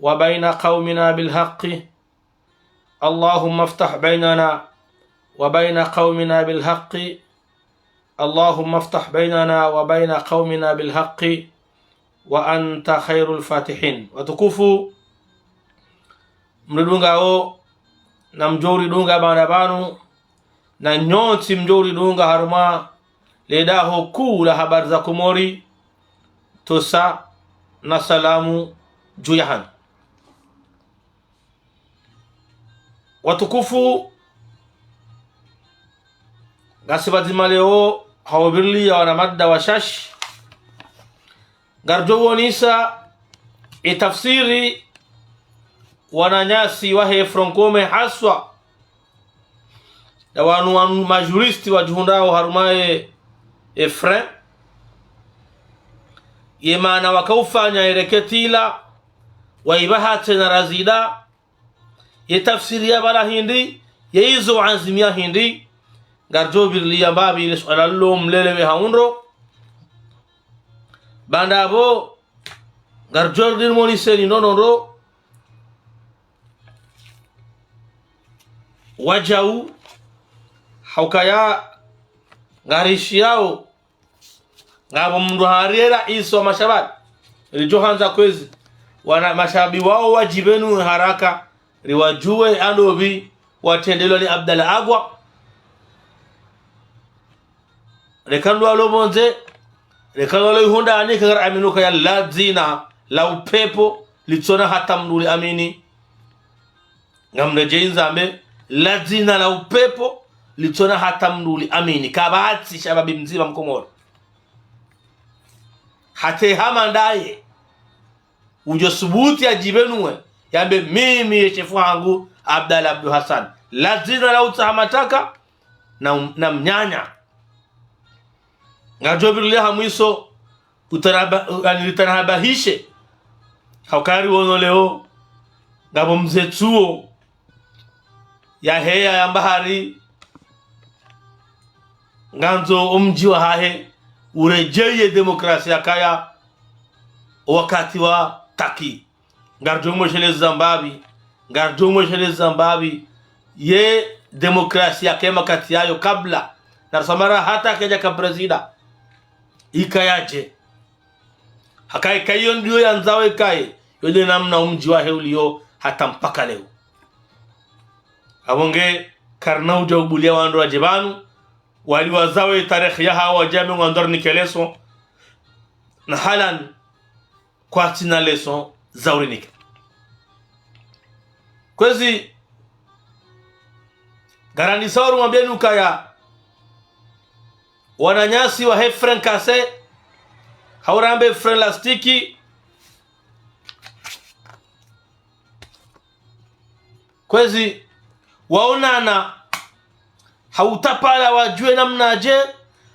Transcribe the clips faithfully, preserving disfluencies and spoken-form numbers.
وبين قومنا بالحق. اللهم افتح بيننا وبين قومنا بالحق. اللهم افتح بيننا وبين قومنا بالحق وأنت خير الفاتحين. Watukufu, mridungao, na mdjo uridunga baanda pvanu, na nyontsi mdjo uridunga harumwa le daho kuu la habari za Komori, tosa na salamu dju yahanyu. Watukufu, ngasi pvadzima leo, ha uvirilia wana mada washashi, ngaridjo wonesa ye tafsiri wananyasi wahe Front Commun haswa, na wanu, wanu majuristes wadjihundrao harumwa ye, ye Front, ye maana wakaufanya ye reketila, waipvaha tsena razida, ye tafsiri ya pvala hindri, ye izo waanzimia hindri, ngaridjo virilia mbapvi le suala lilo mlelewe ha undro. Baanda pvo, ngaridjo rimoniseni ndrongoo ndro wadjau, ha ukaya ngarishiao ngapvo mndru hari ye raisi wa mashababi, ridjo handza kwezi, wana mashababi wao wadjipvenue haraka, riwadjuwe ndopvi watrendelwa ni Abdallah Agwa. Reka ndo walo pvondze, reka ndo walo ihundani, kangari aminio ukaya la dzina la upepvo litsona hata mndru uliamini. Ngamredjei nizambe, la dzina la upepvo litsona hata mndru uliamini. Kapvatsi shababi mdzima Mkomori, hata hama ndaye, udjo subuti yadjipvenue, yambe mimi ye shefu hangu Abdallah Abdou Hassan. La dzina la utsaha mataka na, na mnyanya. Ngaridjo virilia ha mwiso, utaraba-, yani ritanabahishe. Ha ukaya riwono leo, ngapvo mze tsuo yaheya yamba hari ngandzo omdji wahahe uredjeye ye demokrasi yakaya wakati wa Taki. Ngaridjo mwesheleza mbapvi, ngaridjo mwesheleza mbapvi ye demokrasi yakaya makati yayo kabla, na risamara hata kedjaka prezida, ikayadje. Haka ikayo ndiyo yandzao ikaye, yo nde namna omdji wahe ulio hata mpaka leo. Apvo nge karina udja ubulia wandru wadje pvanu, wali wazao ye tarehi yahawo wadje wambe ngwandzo warinike leçon, na halan kwatsina leçon za urinika. Kwezi, ngarandisa uri mwambieni ukaya wananyasi wahe Front Cassé, hau rambe Front Lastiki, kwezi, waonana ha utapala wadjuwe namnadje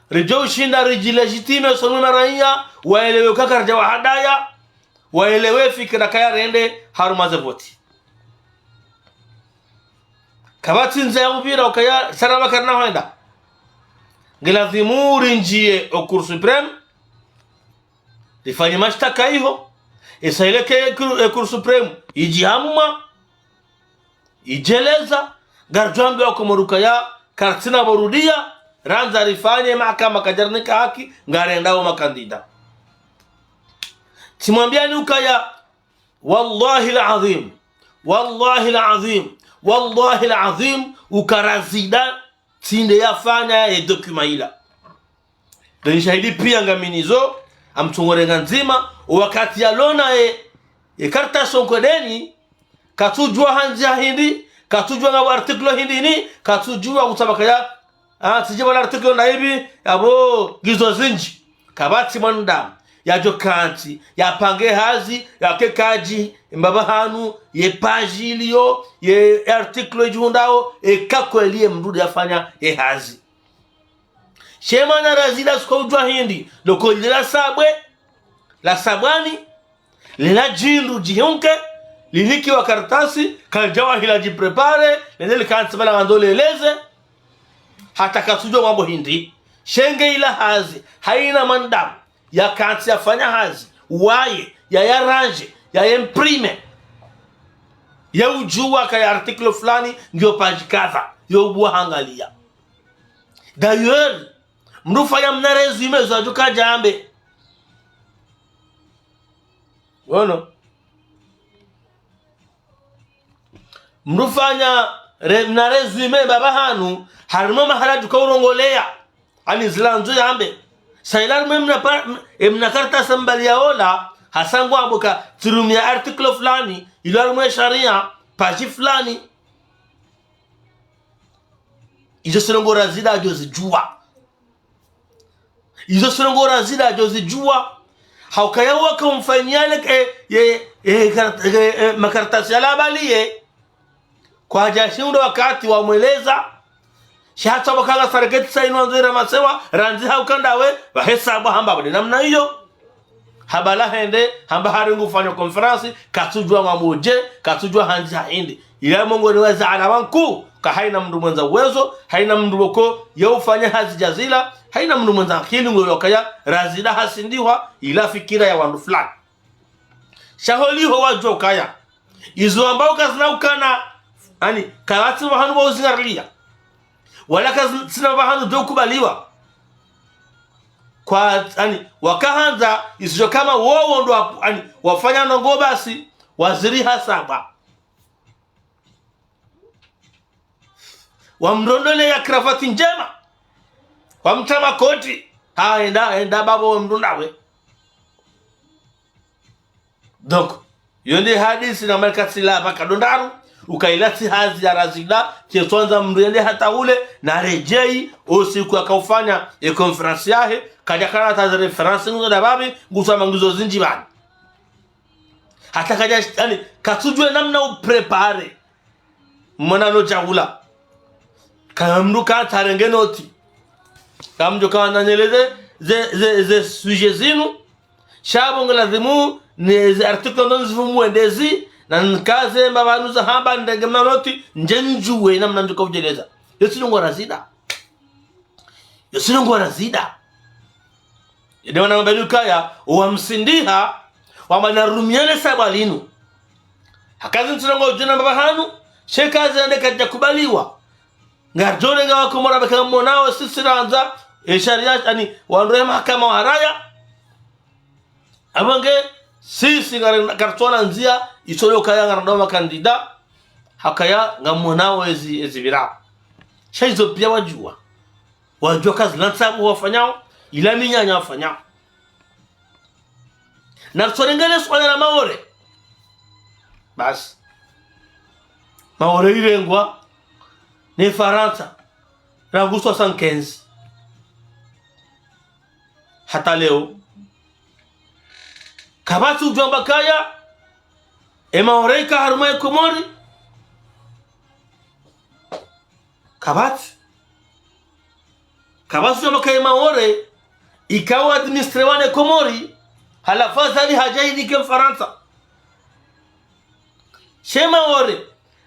ridjo ushinda ridjilégitimer sonu na raiya, waelewe ukaya karidja wahadaya, waelewe fikira kaya rende harumwa ze voti. Kapvatsi ndzia ya upvira ukaya sara pvakari na hwenda. Ngilazimu rindjiye o Cour suprême, rifanye mashtaka iho, esa ile ke Cour, e Cour suprême idjihamwa, idjeleza, ngaridjo wambia Wakomori ukaya karitsina pvo rudia, randza rifanye mahakama kadjarinika haki, ngarendao makandida. Tsimwambiani ukaya, wallahi al-azim, wallahi al-azim, wallahi al-azim, uka razida tsi nde yafanya ye document ila. Ndo ni shahidi pia ngaminizo, amtsongore nga ndzima, wakati yalona ye, ye kartasi onkodeni, katsudjua handzi ya hindri, katsudjua ngapvo article hindri ni, katsudjua kutsamba kaya, ah, tsidje pvala article na ipvi, yapvo ngizo zindji. Kapvatsi mwanadamu yadjo kantsi, yapange hazi, yake kadji, mbapvi hanu, ye page iliyo, ye article idjihundrao, eka kweli ye mndru nde yafanya ye hazi. She mana razida suka udjua hindri, loko lile la sabwe, la sabwani, lina djindru djihunke, linikiwa kartasi, kalidjawahi ladjipréparer, lende likantsi pvala ngandzo lieleze, hata katsudjua mambo hindri. She nge ila hazi, haina mwanadamu yakantsi yafanya hazi, waye, ya, ya arranger, ya, ya imprimer, Ye udjuwa kaya article fulani, ngiyo page kadha, yo ubuwa hangalia. D'ailleurs, mndru ufanya mna résumé zo adjo kadjambe. Wono. Mndru ufanya re-, mna résumé mbaba hanu, harimwa mahala djuka urongoleya. Ani zila ndzo yambe. Sa ila harimwa mna pa-, m-, e mna kartasi mbali ya ola, hasa ngwambo ka tsirumiya article fulani, ilo harimwa sharia, page fulani. Izo tsi ndrongoo Razida adjo zidjuwa. Izo tsi ndrongoo Razida adjo zidjuwa. Haukaya waka umfanyia le, e, ye, e, kart-, e, e, makartasi yala abaliye. Kwadja shindra wakati wamweleza. Sha hata wakanga sareketi sa inu andzo ira masewa, randzi hauka ndawe, wahesabu hamba wade namna iyo. Habala hende, hamba hari ngufanya conférence, katsudjuwa mwambo dje, katsudjuwa handzi ha hindri. Ila mongoni wa za alama nkuu, ka haina mndru mwendza uwezo, haina mndru woko, ye ufanya hazi dja zila, haina mndru mwendza akili ngo yokaya, Razida hasindihwa, ila fikira ya wandru fulani. Sha holiho wadjuwa ukaya. Izo ambao kazina ukana, ani, kapvatsi pvahanu pvwa uzingarilia. Wala kazi-, tsina pvahanu djo kubaliwa. Kwa, ani, wakahandza, isidjo kama wowo ndo wa-, ani, wafanya ndrongoo basi, waziri hasaba. Wamrondole ya kravati ndjema. Wamtra makoti. Ha, enda, enda babo wamrunda we. Donc, yo nde hadisi na malika tsila pvaka ndo ndraru, ukaila tsi hazi ya Razida, tsi tsondza mndru yende hata ule, na redjeyi, o usiku yakaufanya, e conférence yahe, kadja kana hata ze référence nguzo nda babi, nguzo ama nguzo zindji bani. Hata kadja, ani, katsudjuwa namna upréparer. Mwana no djahula. Kaya mndru katsarenge noti. Kamdjo kawa nanyeleze, ze, ze, ze sujet zinu. Sha bo nge lazimu, ne ze article ndo nzifu mwendezi, na nkaze mba pvanu za hamba ndenge mna noti, ndje ndjuwe namna ndjo kaudjeleza. Yo tsi ndrongoo Razida. Yo tsi ndrongoo Razida. Yende wana mbeli ukaya, wamsindiha, wamba narumiane saba linu. Hakazi ntsi ndrongoo djina mbaba hanu, she kazi yende kadja kubaliwa. Ngardjo renga wakomori beka mmonao sisi randza, e sharia, ani, wandru ya mahakama wa haraya. Apvo nge, sisi ngari-, ngaritsona ndzia, isolo kaya ngarandoma kandida, hakaya ngamwonao ezi, ezi pvira. Sha izo piya wadjuwa. Wadjuwa kazi lantsa wafanyao, ila minyanya wafanyao. Naritsorengele suala la Maore. Basi. Maore irengwa ne Farantsa. Rangu soixante-quinze. Hata leo. Kapvatsi udjwamba kaya, e Maore ika harumwa e Komori. Kapvatsi. Kapvatsi udjwamba kaya e Maore, ikao administrewa ne Komori, halafu Azali hadja inike Mfarantsa. She Maore,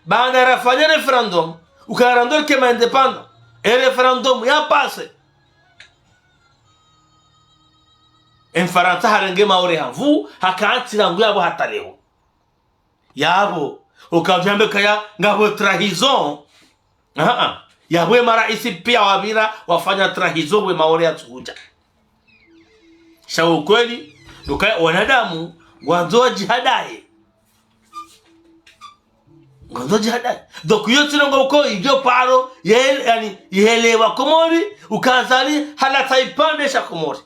baanda rafanya référendum, uka randolike ma indépendants, e référendum ya passé. E Mfarantsa harenge Maore ha nvu, haka ntsi rangu yapvo hata leo. Yapvo, uka udjambe kaya ngapvo trahison. Aa, yapvo e maraisi piya wapvira wafanya trahison we Maore yatsuhudja. Sha ukweli, ndo ukaya wanadamu, ngwandzo wadjihadaye. Ngwandzo wadjihadaye. Donc, yo tsi ndrongoo uko idjo paro, ye, yani, yelewa Komori, uka Azali, halatsa ipvandre sha Komori.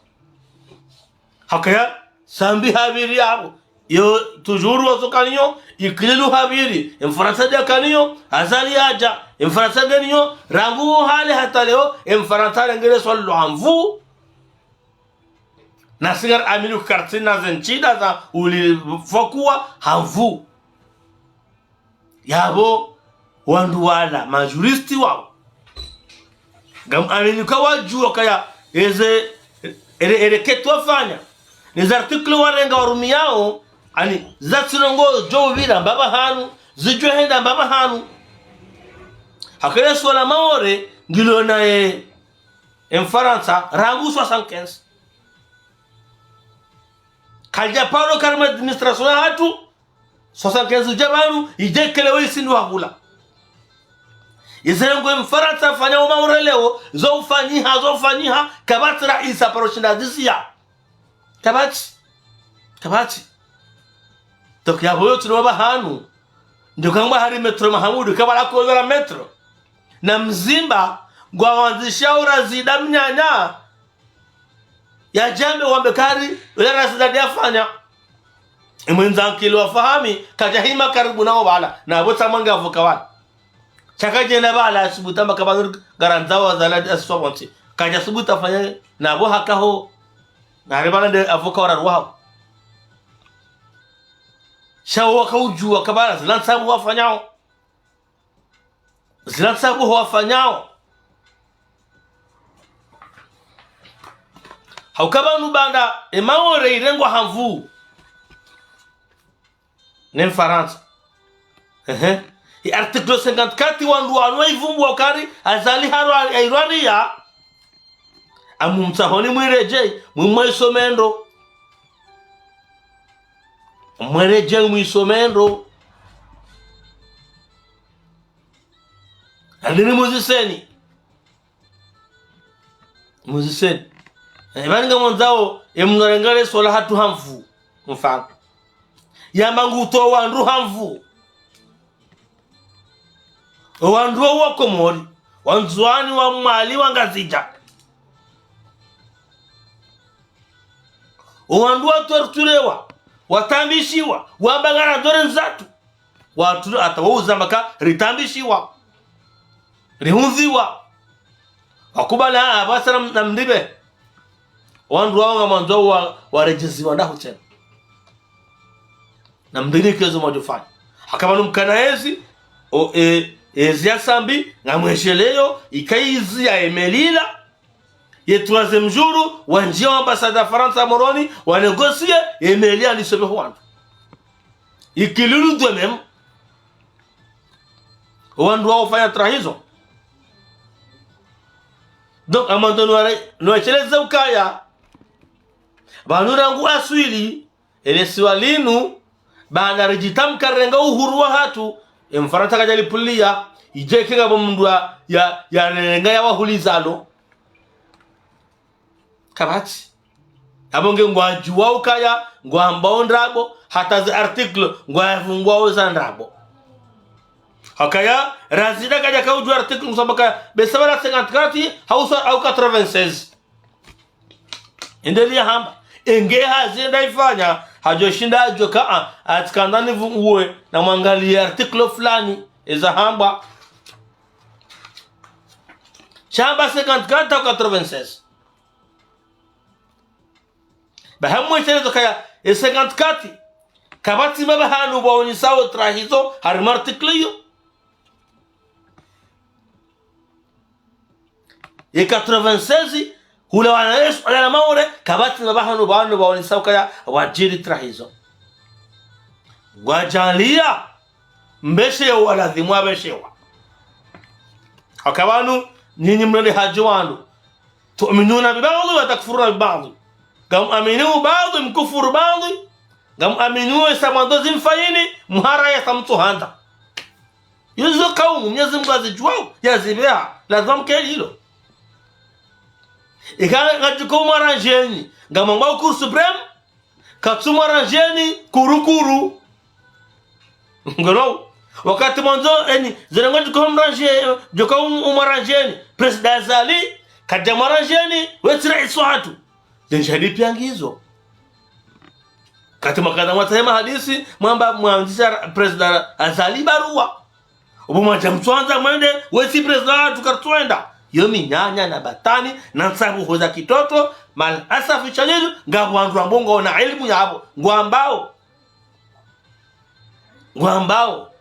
Hakaya, Sambi hapviri yapvo. Yo, toujours wazo kaniyo, Ikililu hapviri, e Mfarantsa dja kaniyo, Azali yadja, e Mfarantsa dja niyo, rangu hale hata leo, e Mfarantsa harengele swala lo ha nvu. Na si ngari amini uka kartsina ze ntsida za ulifokuwa ha nvu. Yapvo wandru wala, ma juristes wao. Ngam amini uka wadjuwa kaya eze, ele, ele keti wafanya. Ne ze articles warenga warumiyao, ani, za tsi ndrongoo djo upvira mbapvi hanu, zidjo henda mbapvi hanu. Hakele suala Maore, ngilo na e, e Mfarantsa, rangu soixante-quinze. Kalidja paro harimwa administration yahatru, Soixante-quinze udja pvanu, idje kelewo isindru hahula. Ize ngo Mfarantsa afanya o Maore leo, zo ufanyiha, zo ufanyiha, kapvatsi raisi aparo shinda ziziya. Kapvatsi. Kapvatsi. Donc yapvo yo tsuno pvahanu. Ndo kangwa hari Maître Mahamudu, kapvala kozora Maître. Na Mzimba, ngwawandzisha ura zida mnyanya. Yadjambe wambe kari, ule rasida ndiafanya. Imwendza nkili wa Fahami, kadjahima karibu nao pvala, na pvo tsamwange avocat wala. Shakadjenda pvala, asubuta makabanu garandzao wa zaladi asiswa pvontsi. Kadjasubuta afanya, na pvo hakaho, na hari pvala nde avocat wala ruhao. Sha wo wakaudjuwa kapvala, zila ntsambu wafanyao. Zila ntsambu wafanyao. Hauka pvanu baanda, e Maore irengwa ha nvu. Ne Mfarantsa. Ehe. I article cinquante-quatre wandru wanu waivumbuwa kari, Azali harwa, airwariya. Amu mtsahoni mwiredjei, mwimwe isomendro. Mwiredjei mwisomendro. Andini muziseni. Muziseni. E, pvani ngamwandzao, e mnarengale swala hatru ha nvu. Mfano. Yamba ngutowa wandru ha nvu. Owandru wa Komori, wa Ndzuani, wa Mwali, wa Ngazidja. Owandru watorturewa, watambishiwa, wabangara dore ndzatru. Watru hata wauza maka ritambishiwa. Rihundziwa. Wakubali, ah, pvasa na, na mndribe. Wandru wawo ngamwandzo wa, waredjeziwa ndahu tsena. Na mndrike zo mwadjofanya. Haka pvanu mkana ezi, o, e, ezi ya Sambi, ngamwesheleyo, ika izi ya Emelila, ye troisième jour, wandjia wa ambassade ya Farantsa Moroni, wanégocier, Emelila nisobeho wandru. Ikilulu de même. Wandru wawo wafanya trahison. Donc, amando nware, nwesheleze ukaya. Pvanu rangu aswili, ele siwa linu, baanda ridjitamka renga uhuru wahatru, e Mfarantsa kadjalipuliya, idje kengapvo mndru ya, ya, yarenga yawahulizalo. Kapvatsi. Apvo nge ngwadjuwa ukaya, ngwambao ndrabo, hata ze article, ngwavungwao za ndrabo. Hakaya, razida kadja kaudjuwa article, ngusamba kaya, besa pvala cinquante-quatre, hausa, au quatre-vingt-seize. Ende liya hamba. Enge hazi enda ifanya, hadjoshinda hadjoka, a, atsikandani vungue, na mwangaliye article fulani, eza hamba. Shamba cinquante-quatre au quatre-vingt-seize. Baha mweshelezo kaya, e cinquante-quatre, kapvatsi mbapvi hanu pvwaonesao trahison, harimwa article iyo. Ye quatre-vingt-seize, hula wana Yesu, ala na Maore, kapvatsi mbapvi hanu pvanu pvwaonesao kaya, wadjiri trahison. Ngwadjaliya, mbeshewa ladhimu wabeshewa. Haka pvanu, nyinyi mnende hadji wandru. تؤمنون ببعض وتكفرون ببعض. Ngamuaminiwo baadhwi, mkufuru baadhwi. Ngamuaminiwo isa mwandzo zimfayini, mhara yasa mtsuhandza. Izo kaumu, Mwenyezi Mungu azidjuwao, yazibeha, lazima mkeli ilo. Ika ngadjuko umwaranjeni, ngamwamba Cour suprême, katsumwaranjeni kurukuru. Ngono, wakati mwandzo, eni, zile ngodjuko umranje, djoka um-, umwaranjeni, Président Azali, kadjamwaranjeni, wetsi raisi wahatru. Zenjadi pia ngizo. Kati mwakana mwatsahe mahadisi, mwamba mwandzisha ra-, Président Azali baruwa. Opvo mwadja mtswandza mwende, wetsi président wahatru karitswenda. Yo minyanya na batwani, na ntsambuho za kitoto, mal asafi shadid, ngapvo wandru ambao ngwaona ilimu yapvo, ngwambao. Ngwambao.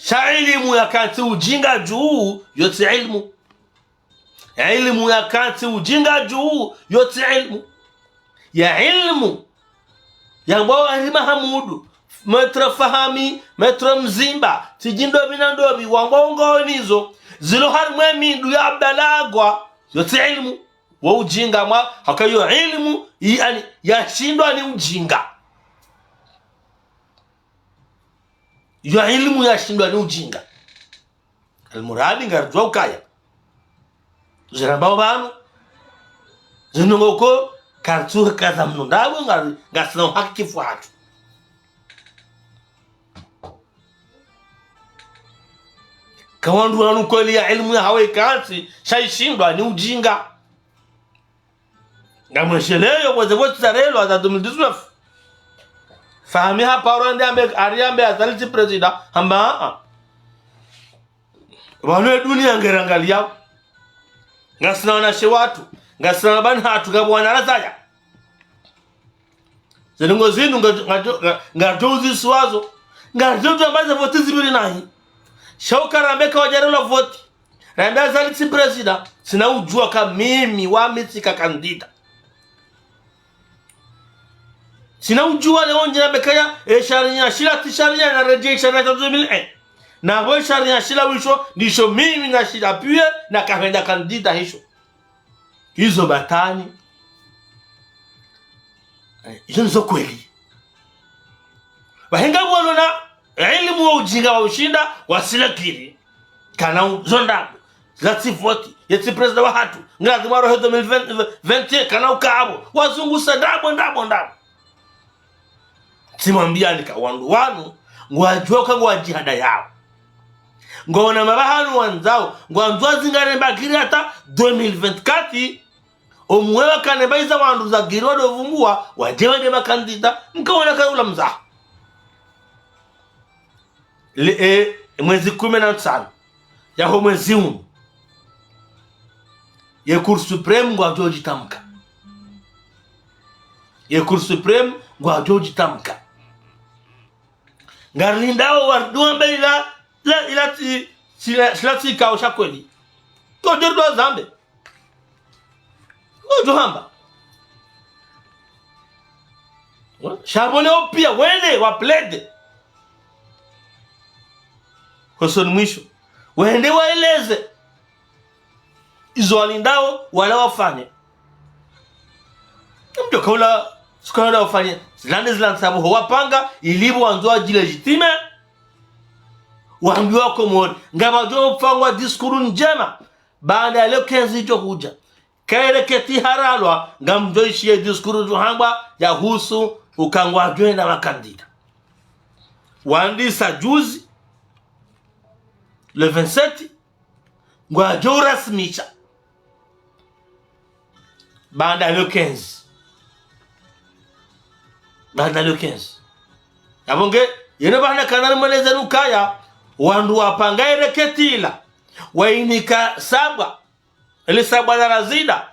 Sha ilimu yakantsi ujinga dju, yo tsi ilimu. Ilimu yakantsi ujinga dju, yo tsi ilimu. Ya ilimu. Yambwao Azali Mahamudu, Maître Fahami, Maître Mzimba, tsidji ndopvi na ndopvi, wambwao ngwaonizo, zilo harimwa emindru ya Abdallah Agwa, yo tsi ilimu. Wo ujinga mwa, haka yo ilimu, yi ani, yashindwa ni ujinga. Yo ilimu yashindwa ni ujinga. Almuradi ngaridjuwa ukaya zirambao pvanu, zinu ngoko, karitsu kaza mno ndapvo, ngari, ngasina uhakiki fuhatru. Ka wandru wanu kweli ya ilimu yahawo ikantsi, sha ishindwa ni ujinga. Ngamwesheleyo, pvweze pvo tsarelo, hata deux mille dix-neuf. Fahmi haparo ende ambe, ari ambe Azali tsi président, hamba, ah, ah. Pvanu ye duniya ngerangaliyao. Ngasina wanashe watru, ngasina wabani hatru, ngapvo wana razaya. Zinu ngo zinu nga, nga, nga, ngadjo uzisiwazo. Ngadjo djambaza voti zipvili nahi. Sha uka rambe ka wadjarelwa voti. Rambe Azali tsi président. Tsina udjuwa ka mimi wami tsika candidat. Tsina udjuwa leo ndjina bekaya, e sharia shila tsi sharia na redjei sharia sha deux mille un. Na pvo sharia shila wisho, ndisho mimi na shila piye, na kahenda candidat hisho. Izo batwali. Eh, izo nizo kweli. Wahenga pvwalo na ilimu wa ujinga wa ushinda, wasila kiri. Kana u-, zo ndapvo. Zila tsi voti. Ye tsi président wahatru. Ngilazimu arohe deux mille vingt, vingt et un, kana uka apvo. Wazungusa ndapvo, ndapvo, ndapvo. Tsimwambiyani ka wandru wanu, ngwadjuwa ka ngwadjihadayao. Ngwaona mapvahanu wandzao, ngwandzo wazingare mbakiri hata deux mille vingt-quatre, omwe wakane mbaiza wandru za giri wadovumbuwa, wadje wadje makandida, mkaona ka ula mzaha. Le, e, mwezi kume na ntsanu, yaho mwezi unu, ye Cour suprême ngwadjo djitamka. Ye Cour suprême ngwadjo djitamka. Ngarilindao wandru wambe ila, ila, ila tsi, sila, sila tsi kao sha kweli. Ko djeri do zambe. Ngodjo hamba. Sha pvo leo piya wende wa plaide. Hosoni mwisho. Wende waeleze. Izo walindao, wala wafanye. Mdjo kaula, suka wala wafanye. Zilande zila ntsambu ho wapanga, ili pvo wandzo wadjilégitimer. Wambiwa Komori. Ngapvadjo pvangwa discours ndjema. Baanda ya le quinze idjo hudja. Kaire keti haralwa, ngamdjo ishiya discours djo hambwa yahusu uka ngwadjo enda makandida. Wandisa juzi, le vingt-sept, ngwadjo urasmisha. Baanda le quinze. Baanda le quinze. Yapvo nge, yeno pvahana kanari mweleze nukaya, wandru wapanga ire keti ila, wainika sabwa, ili sabwa la Razida.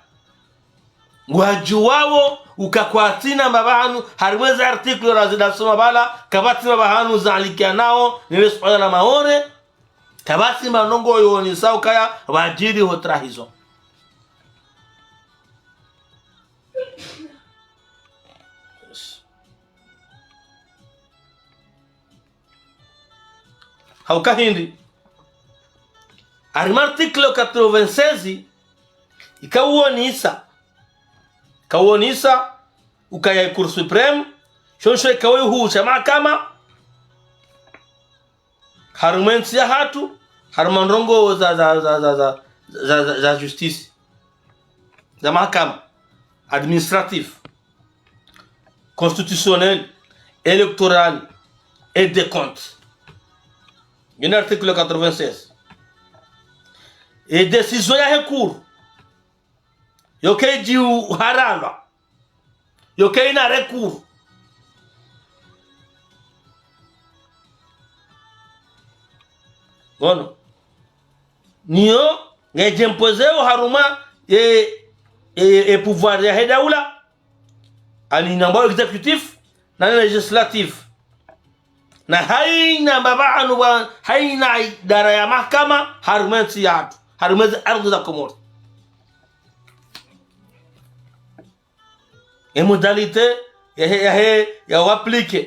Ngwadjuwao uka kwatsina mapvahanu, harimwa ze article Razida soma pvala, kapvatsi mapvahanu zalikianao, nile suala la Maore, kapvatsi manongo yonisao ukaya, pvadjiri ho trahison. Hauka hindri. Harimwa article quatre-vingt-seize, ikawonesa. Ikawonesa, ukaya Cour suprême, shonsho ikawo ihusha mahakama, harumwa entsi yahatru, harumwa ndrongoo za, za, za justice. Za mahakama administratif, constitutionnel, électoral et des comptes. Ngena article quatre-vingt-seize. E décision yahe Cour, yo kayidji uharalwa, yo kayina recours. Ngono. Niyo, ngayidji imposer wo harumwa, e, e, e pouvoir yahe daula, ani nambao exécutif, na législatif. Na hayina mbapvahanu wa, hayina idara ya mahakama, harumwa entsi yahatru, harumwa ezi ardhi za Komori. E modalité yahe, yahe, ya appliquer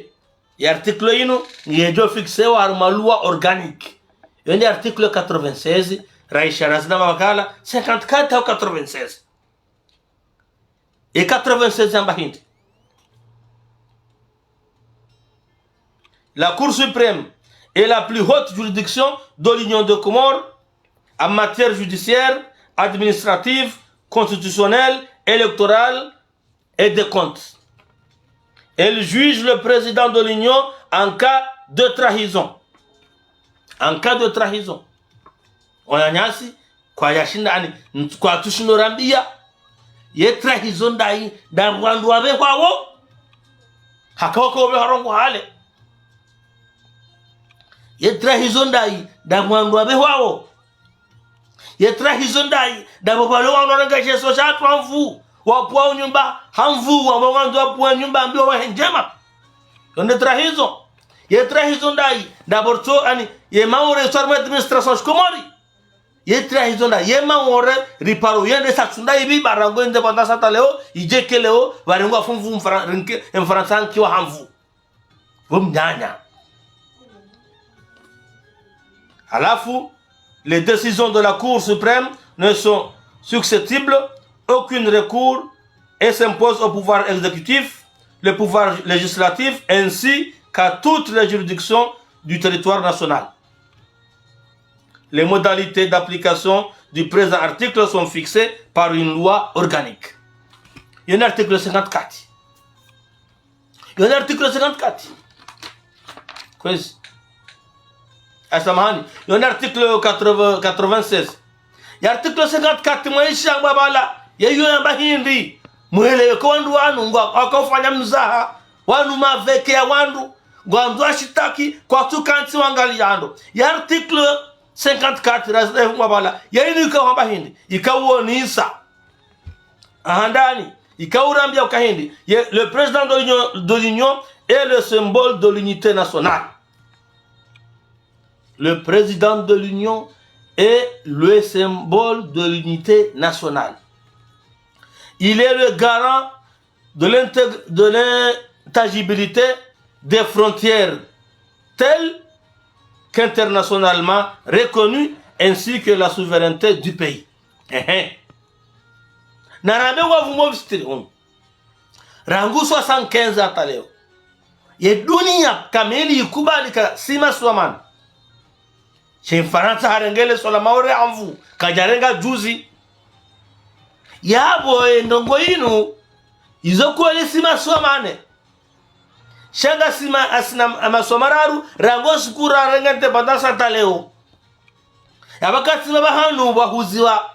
ye article yinu, ngedjo fixer wo harumwa loi organique. Yo nde article quatre-vingt-seize, raisha Razida mapvakala, cinquante-quatre au quatre-vingt-seize. E quatre-vingt-seize yamba hindri. La Cour suprême, est la plus haute juridiction de l'Union des Comores en matière judiciaire, administrative, constitutionnelle, électorale et des comptes. Elle juge le président de l'Union en cas de trahison. En cas de trahison. Wananyasi, kwayashinda ani, kwatsushindo rambia. Ye trahison ndayi, nda wandru wapvehwawo. Haka wako wapvehwa rongo hale. Ye trahison ndayi, nda wandru wapvehwawo. Ye trahison ndayi, nda pvo pvale wandru warenga sheso sha hatru ha nvu. Wapvwa nyumba ha nvu, wapvwa wandru wapvwa nyumba mbi wawahe ndjema. Yo nde trahison. Ye trahison ndayi, nda pvo rutso ani, ye Maore yitso harumwa administration shikomori. Ye trahison nda, ye Maore, riparo yende sa tsunda ipvi, ba rangu yende pvanda sa hata leo, idjeke leo, ba rangu afu nvu mfra-, rinke, Mfarantsa nkiwa ha nvu. Wo mnyanya. Halafu, les décisions de la Cour suprême ne sont susceptibles aucun recours et s'imposent au pouvoir exécutif, le pouvoir législatif, ainsi qu'à toutes les juridictions du territoire national. Les modalités d'application du présent article sont fixées par une loi organique. Yo nde article cinquante-quatre. Yo nde article cinquante-quatre. Kwezi. Ah, samahani. Yo nde article quatre-vingts, quatre-vingt-seize. Ye article cinquante-quatre mwaishamba pvala. Ye yo yamba hindri. Mwelewe ko wandru wanu ngwa, waka ufanya mzaha. Wanu maveke ya wandru. Ngwandzo washitaki, kwatsu kantsi wangalia ndo. Ye article cinquante-quatre, ra-, ra-, mwa pvala. Ye inu ika wamba hindri. Ika uonesa. Aha ndani. Ika urambia uka hindri. Ye, le président de l'Union, de l'Union est le symbole de l'unité nationale. Le président de l'Union est le symbole de l'unité nationale. Il est le garant de l'intég-, de l'intangibilité des frontières telles qu'internationalement reconnues, ainsi que la souveraineté du pays. Ehe. Narambe wa vumo vistiri hunu. Rangu soixante-quinze hata leo, ye dunia kamili ikubali ka sima swamana. She Mfarantsa harenge le swa la Maore ha nvu, kadjarenga juzi. Yapvo ye ndrongo inu, izo kweli sima swamane. Sha nga sima asina ma-, maswa mararu, rangu suku rarenge indépendance hata leo. Yapvo kati pvapvo hanu pvwahuziwa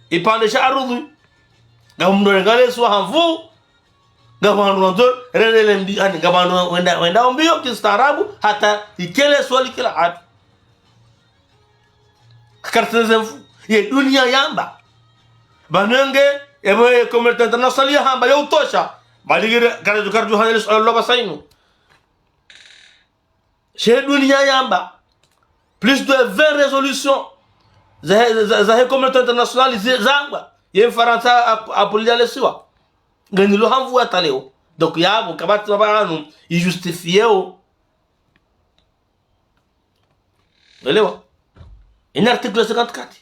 ipvandre sha arudhu. Nga mndru renga le swa ha nvu, nga wandru wandzo, rerele mbi-, ani, nga wandru wenda, wenda mbio kistaarabu, hata ikele swali kila hatu. Kakartene ze nvu, ye dunia yamba. Pvanu nge, epvo ye communauté internationale yahamba ya utosha. Baligire, karadju, karadju hanele swala lo pvasa inu. She dunia yamba. Plus de vingt résolutions za, za, za he communauté internationale zi-, zangwa. Ye Mfarantsa ap-, apulia le siwa. Nganilo ha nvu hata leo. Donc, yapvo, kapvatsi pvapvo hanu, ijustifieo. Elewa? Inu article cinquante-quatre.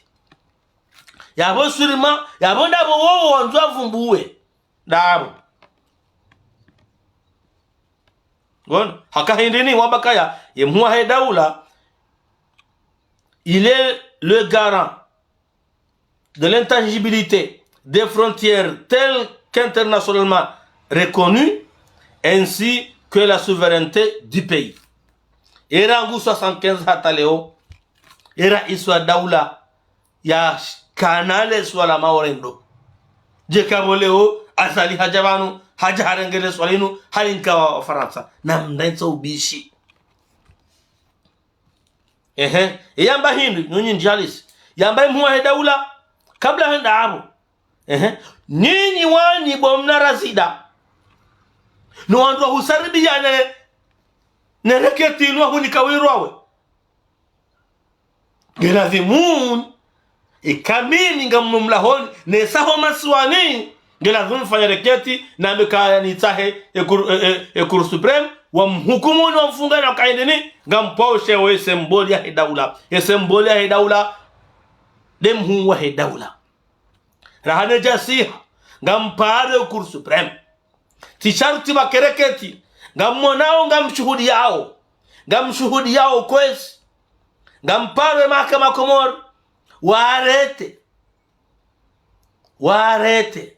Yapvo sûrement, yapvo ndapvo wowo wandzo wavumbuwe. Ndapvo. Bon, haka hindri ni wamba kaya, ye mhuu wahe daula, il est le garant de l'intangibilité des frontières telles qu'internationalement reconnues, ainsi que la souveraineté du pays. Era rangu soixante-quinze hata leo, era raisi wa daula, ya sh-, kana le swa la Maore ndo. Dje kapvo leo, Azali hadja pvanu, hadja harenge le swa linu, halinka wa, Wafarantsa. Namna itso ubishi. Ehe, yamba hindri, nyunyi ndjalisi. Yamba ye mhuu wahe daula, kabla henda apvo. Ehe, nyinyi wanyi bo mna razida. No wandru wahusaribia ne, ne reketi inu wahunika wirwawe. Ngelazimu, ika mimi ngamno mlahoni, nesa ho masiwani, ngelazimu mfanye reketi, nambe kaya nitsahe, e Cour, e, e, e Cour suprême, wamhukumuni, wamfungani, wakaindini, ngampvao she wo ye symbole yahe daula. Ye symbole yahe daula, nde mhuu wahe daula. Raha ne djasiha, ngamparo e Cour suprême. Tsi sharti pvwa ke reketi, ngammonao, ngamshuhudiao. Ngamshuhudiyao kwezi. Ngamparo ye mahakama Komori. Warete. Warete.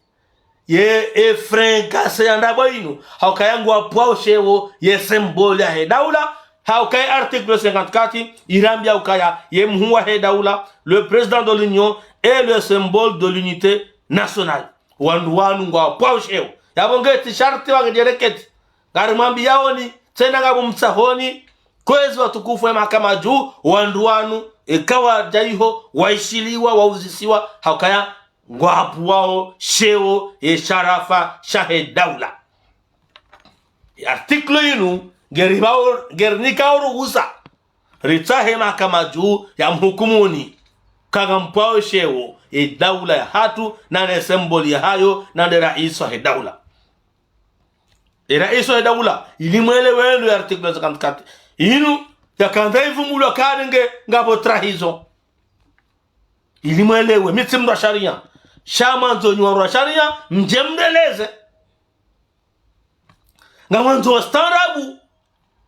Ye efrenkase ya ndrabo inu. Haukaya ngwapvwao sheo ye symbole yahe daula. Haukaya article cinquante-quatre, irambiya ukaya ye mhuu wahe daula, le président de l'Union est le symbole de l'unité nationale. Wandru wanu ngwapvwao sheo. Yapvo nge tsi sharti wangedjereketi. Ngarimwambiyaoni, tsena ngamumtsahoni, kwezi watukufu ye mahakama juu, wandru wanu, eka wadja iho, waishiliwa, wauzisiwa, haukaya ngwapvwao sheo ye sharafa shahe daula. Ye article inu, ngeripvao, ngerinikao ruhusa. Ritsahe mahakama juu yamhukumuni. Ka ngampvwao sheo ye daula yahatru, na ne symbole yahayo, na nde raisi wahe daula. Ye raisi wahe daula, ili mwelewe ndo ye article cinquante-quatre. Inu, yakandza ivumbulwa kale nge, ngapvo trahison. Ili mwelewe, mi tsi mndru wa sharia. Sha mwandzo nyi wandru wa sharia, mdje mndeleze. Ngamwandzo wastaarabu.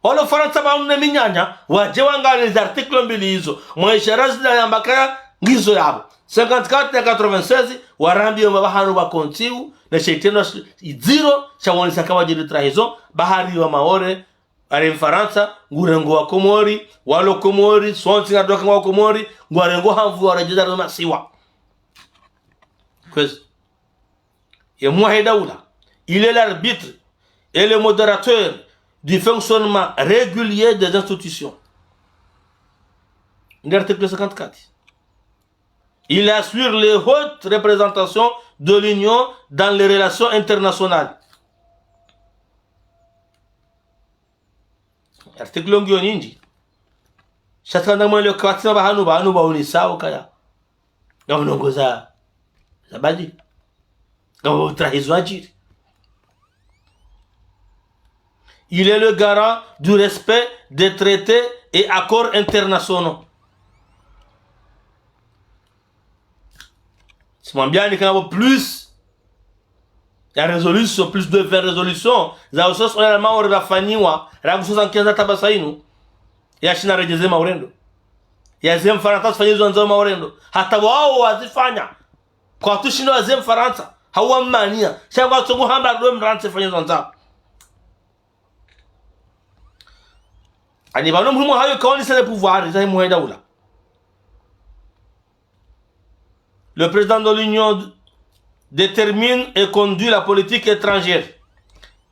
Walo Farantsa pvanu ne minyanya, wadje wangalize article mbili izo. Mwa ishara zila yamba kaya ngizo yapvo. Cinquante-quatre na quatre-vingt-seize, warambiya omba pvahanu pvwa kontsiu, ne she itrendwa shi-, idziro, sha wonesa ka wadjiri trahison, bahari wa Maore, ari Mfarantsa, ngurengo wa Komori, walo Komori, sontsi ngadoka ngwa Komori, ngwarengo hamvu waredjeza no masiwa. Kwezi. Ye mhuu wahe daula, il est l'arbitre et le modérateur du fonctionnement régulier des institutions. Nde article cinquante-quatre. Il assure les hautes représentations de l'Union dans les relations internationales. Article ngiyo nyindji. Sha tsi kandza mwelewe ka pvatsina pvahanu pvanu pvwaonesao kaya ngapvo ndrongoo za, za badili. Ngapvo trahison yadjiri. Il est le garant du respect des traités et accords internationaux. Tsimwambiyani ka ngapvo plus ya résolution, plus de vingt résolutions, za usoso ya Maore zafanyiwa, rangu soixante-quinze hata pvasa inu. Yashinda yaredjeze Maore ndo. Yaze Mfarantsa zifanye izo wandzao Maore ndo. Hata wao wazifanya. Kwatsu shinda waze Mfarantsa. Hau wammaniya. Sha ngwatsongo hamba ndo Mfarantsa ifanye izo wandzao. Ani pvanu mhuu wahayo kaonesa le pouvoir, zahe mhuu wahe daula. Le président de l'Union détermine et conduit la politique étrangère.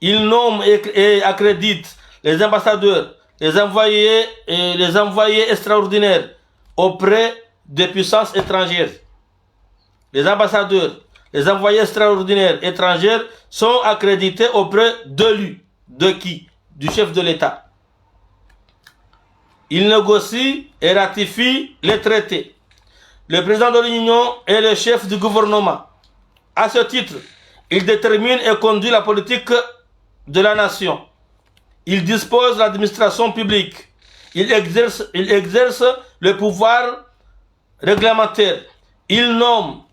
Il nomme et, et accrédite les ambassadeurs, les envoyés, et les envoyés extraordinaires auprès des puissances étrangères. Les ambassadeurs, les envoyés extraordinaires étrangers sont accrédités auprès de lui. De qui ? Du chef de l'État. Il négocie et ratifie les traités. Le président de l'Union est le chef du gouvernement. À ce titre, il détermine et conduit la politique de la nation. Il dispose l'administration publique. Il exerce, il exerce le pouvoir réglementaire. Il nomme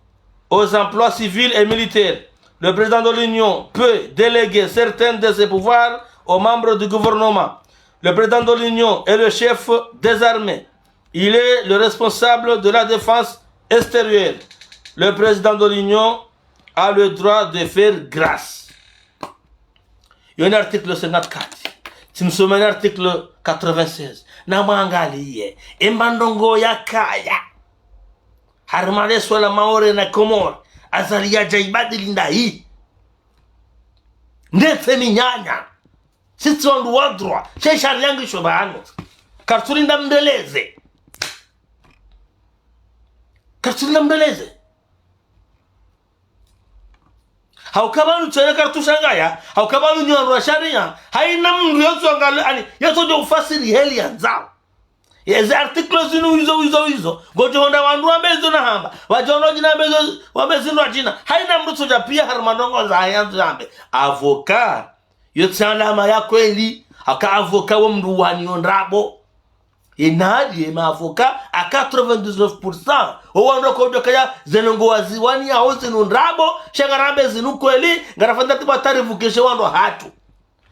aux emplois civils et militaires. Le président de l'Union peut déléguer certains de ses pouvoirs aux membres du gouvernement. Le président de l'Union est le chef des armées. Il est le responsable de la défense extérieure. Le président de l'Union a le droit de faire grâce. Yo ni article cinquante-quatre. Tsimsomeni article quatre-vingt-seize. Namwangaliye. Emba ndrongoo yakaya. Harimwa le swala Maore na Komori. Azali yadja ibadili ndahi. Ndetse minyanya. Sisi wandru wa droit. She sharia ngisho pvanu. Kartsulinda mndeleze. Kartsulinda mndeleze. Hauka pvanu tsena kartsushangaya, hauka pvanu nyi wandru wa sharia, haina mndru yotsu angali, ani, yotsu djo ufasiri heli yandzao. Yeze article zinu izo, izo, izo. Ngodjo honda wandru wambe izo nahamba. Wadjo honda wadjina wambe izo, wambe zindru wadjina. Haina mndru tsodja piya harimwa ndrongoo zahe yandzo yambe. Avocat. Yotsi alama ya kweli. Haka avocat wo mndru waniyo ndrabo. Ye nadi ye ma avocat à quatre-vingt-dix-neuf pour cent. O wandru kodjo kaya ze ndrongoo waziwaniya ho zinu ndrabo, sha ngarambe zinu kweli, ngarafanya tsi bwa tarifu keshe wandru hatru.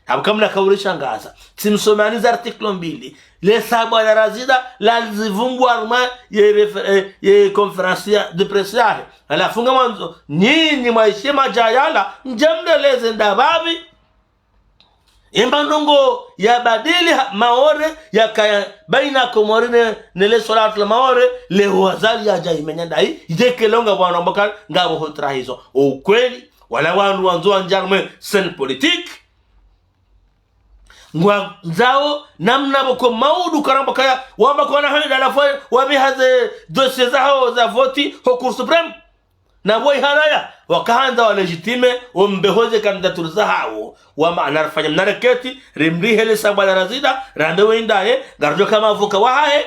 Apvo kamna kauri shangaza. Tsimsomani za article mbili. Le sabwa la Razida, la zivumbu harumwa ye refer-, eh, ye conférence ya, de presse yahe. Halafu ngamwandzo, nyinyi mwaishiye madjayala, ndje mdeleze ndapvi. Emba ndrongoo ya badili ha-, Maore, yakaya baina Komori ne, ne le swala la Maore, leo Azali yadja imenya ndayi, idjeke longa pvanu amba ka, ngapvo ho trahizo. Ukweli, wala wandru wandzo wandjie harumwa scène politique. Ngwandzao namna pvoko Maudu karamba kaya, wamba kwana hali dala fwe, wabiha ze dossier zahawo za voti ho Cour suprême. Na pvo iharaya, wakahandza wa légitimer, wambe ho ze candidature zahawo. Wamba anarifanya mna reketi, rimrihe le sabwa la Razida, rambe wendaye, ngaridjo ka mavoka wahahe.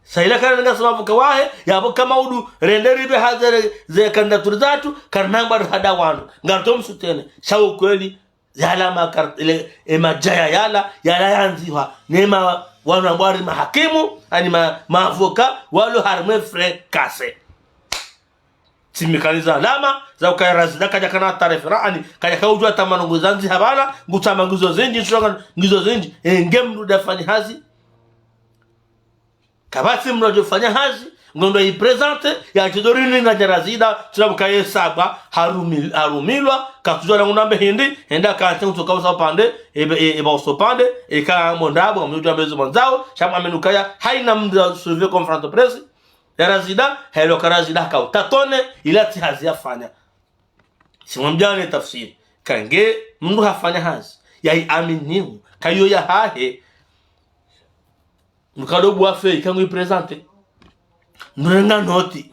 Sa ila kana ngasi mavoka wahe, yapvo ka Maudu, rende ribe ha ze, ze candidature zatru, karinamba rihada wandru. Ngaridjo msoutenir, sha ukweli, yala makar-, ile, e madjaya yala, yala yandzihwa, ne ma, wanu ambao wari mahakimu, ani ma, mavoka, walo harumwa fricassée. Tsimikaniza alama, za ukaya Razida kadja kana taarifa, ani, kadja kaudjua tamano nguzandzi habala, ngutsamba ngizo zindji, nshonga ngizo zindji, e, nge mdru dafanya hazi. Kapvatsi mdru adjofanya hazi, ngondo iprésenter, ya tsidori ni na Razida, tsina buka ye sabwa, harumi-, harumilwa, katsudjua na ngunambe hindri, henda kantsi ngutsoka usa upande, ebe, e, eba uso upande, eka mo ndrabo, mdru ambezo mwandzao, sha mwambe nukaya, haina mdru asuive conférence de presse, ya Razida, helo ka Razida haka utatone, ila tsi hazi yafanya. Tsimwambiani tafsiri, kange mdru hafanya hazi, ya iaminihu, kayo yahahe, mdru kado bua feuille, kangu iprésenter. Mdru renga noti.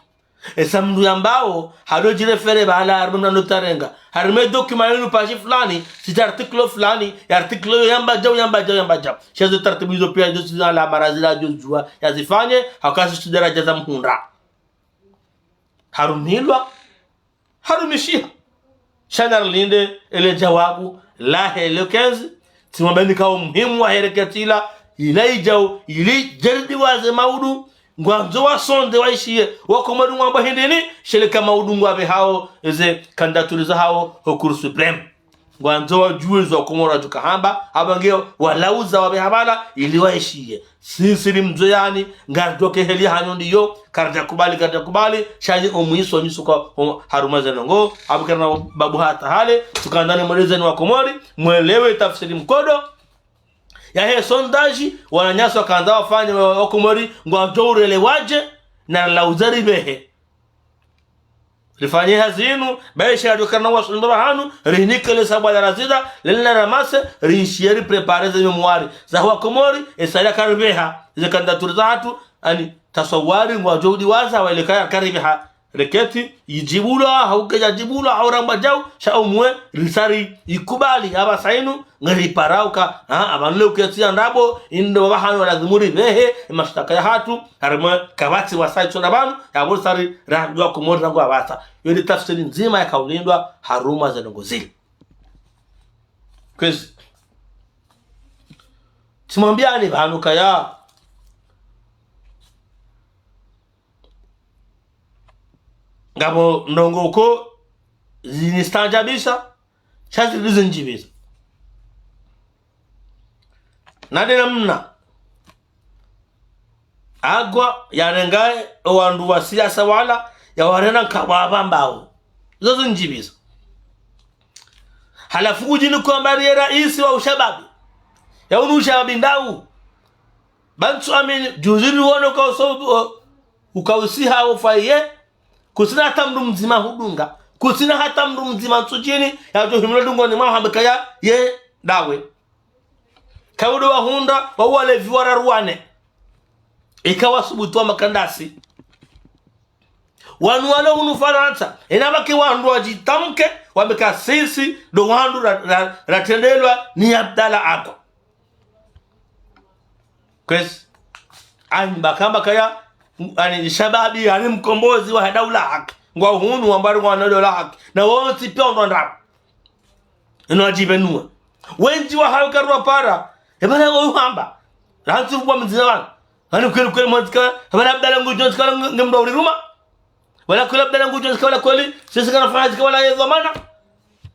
Esa mdru yambao, hado djirefere bahala harumwa mna noti arenga. Harumwa document yinu page fulani, sita article fulani, ya article yo yamba djau, yamba djau, yamba djau. Sha zo taratibu izo pia, izo sina la maradhi la djo djua, yazifanye, hauka si daraja za mhundra. Harumilwa, harumishiha. Sha narilinde ele djawabu lahe le quinze, tsimwambeni ka umuhimu wa hereketi la, ila idjao, ili djeridi waze Maudu, ngwandzo wasonde waishiye, wakomori ngwamba hindrini, sheleka Maudu ngwabehao, eze candidature zahawo, ho Cour suprême. Ngwandzo wadjuwe zo wakomori wadjuka hamba, aba nge walauza wabeha bala, ili waishiye. Sisi ri mdzoyani, ngaridjoke heli hanyo ndiyo, karidja kubali, karidja kubali, sha nyi omwiso nyi suka, o, harumwa ze ndrongoo, Abubakar na babu hata hale, tsukandani mwelezeni wakomori, mwelewe tafsiri mkodo. Yahe sondage, wananyasi wakandza wafanye wa, wakomori, ngwadjo urelewaje, na lauza ribehe. Rifanye hazi inu, baisha yadjokana wa sundura hanu, rihinike le sabwa la Razida, lele na ramase, riishiye riprépare ze mémoire. Za wakomori, esa ila karibeha, ze candidature zahatru, ani taswawari ngwadjo udiwaza, wa ile kaya karibeha. Reketi, idjibulwa, hauke djadjibulwa, hau ramba djau, sha umwe, risari, ikubali, aba sa inu, ngariparauka, ha, aba nle uketsi ya ndrabo, indo baba hanu walazimu ribehe, mashtaka yahatru, harumwa kapvatsi wasa itsona pvanu, yapvo sari, randwa komori rangu abasa. Yo ndi tafsiri ndzima yakaulindwa, harumwa ze ndrongoo zili. Kwezi. Tsimwambiani pvanu kaya. Ngapvo ndrongoo ko zinistaajabisa, sha zilizindjibisa. Nade namna. Agwa, yarengaye, owandru wa siasa wala, yawarenda nkabwa apvambao. Zo zindjibisa. Halafu kudjini kwamba riye raisi wa ushababi. Ya unu ushababi ndau. Bantsu amini, djuzi riwono ka uso, o, ukausiha ufaye, kutsina hata mndru mdzima hudunga, kutsina hata mndru mdzima ntsudjini, yadjo himilo dungoni mwaho hambe kaya, ye, ndawe. Kawudo wahundra, wawalevi wararuwane. Ika wasubutu wa makandasi. Wanu wale hunu Farantsa, ina baki wandru wadjitamke, wambe ka sisi, ndo wandru ra, ra, ratrendelwa ni Abdallah Agwa. Kwezi. Ani bakamba kaya, ani shababi, ani mkombozi wa daula haki. Ngwa hunu wambari ngwa na daula haki. Na wontsi pia ndo ndrabo. Ino adjibe nuwa. Wendji wa hayo karwa para. Ebana wo uhamba. Rantsi kwa mdzina wana. Ani kweli kweli mwandzika, ebana Abdallah ngudjo ndzika nge, nge mdru uriruma. Wala kweli Abdallah ngudjo ndzika wala kweli, sisi kana fanya ndzika wala ye dhwamana.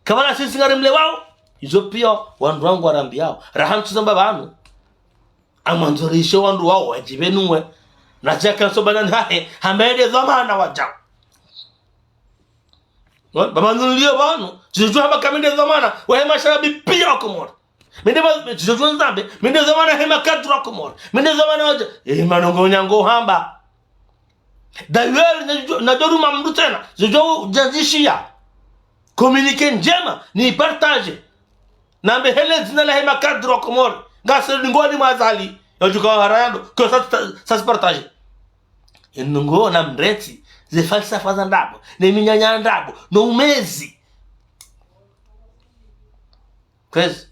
Kamana sisi ngari mle wao. Izo piya wandru wangu warambiyawo. Raha ntsu zamba pvanu. Amwandzo rishe wandru wawo wadjipvenuwe. Na djaka ntsu pvanu hahe, hamba ye nde dhwamana wadjau. Pvanu niliyo pvanu, djudjuwa hamba ka mi nde dhwamana wahe mashababi piya wa Komori. Mi nde ba-, djudjuwa nzambe, mi nde dhwamana he makadru wa Komori. Mi nde dhwamana wadja. Eh, manongo nyangu hamba. D'ailleurs, na djo-, na djo ruma mndru tsena, djo djandzishiya communiqué ndjema, ni partage. Nambe he le dzina lahe makadru wa Komori. Ngasi ndingoni mwa Azali. Yodjuka wa harayando, ko sa, sa, sa partage. Inu ngo namreti, ze falsafa za ndrabo, ne minyanya ndrabo, no umezi. Kwezi.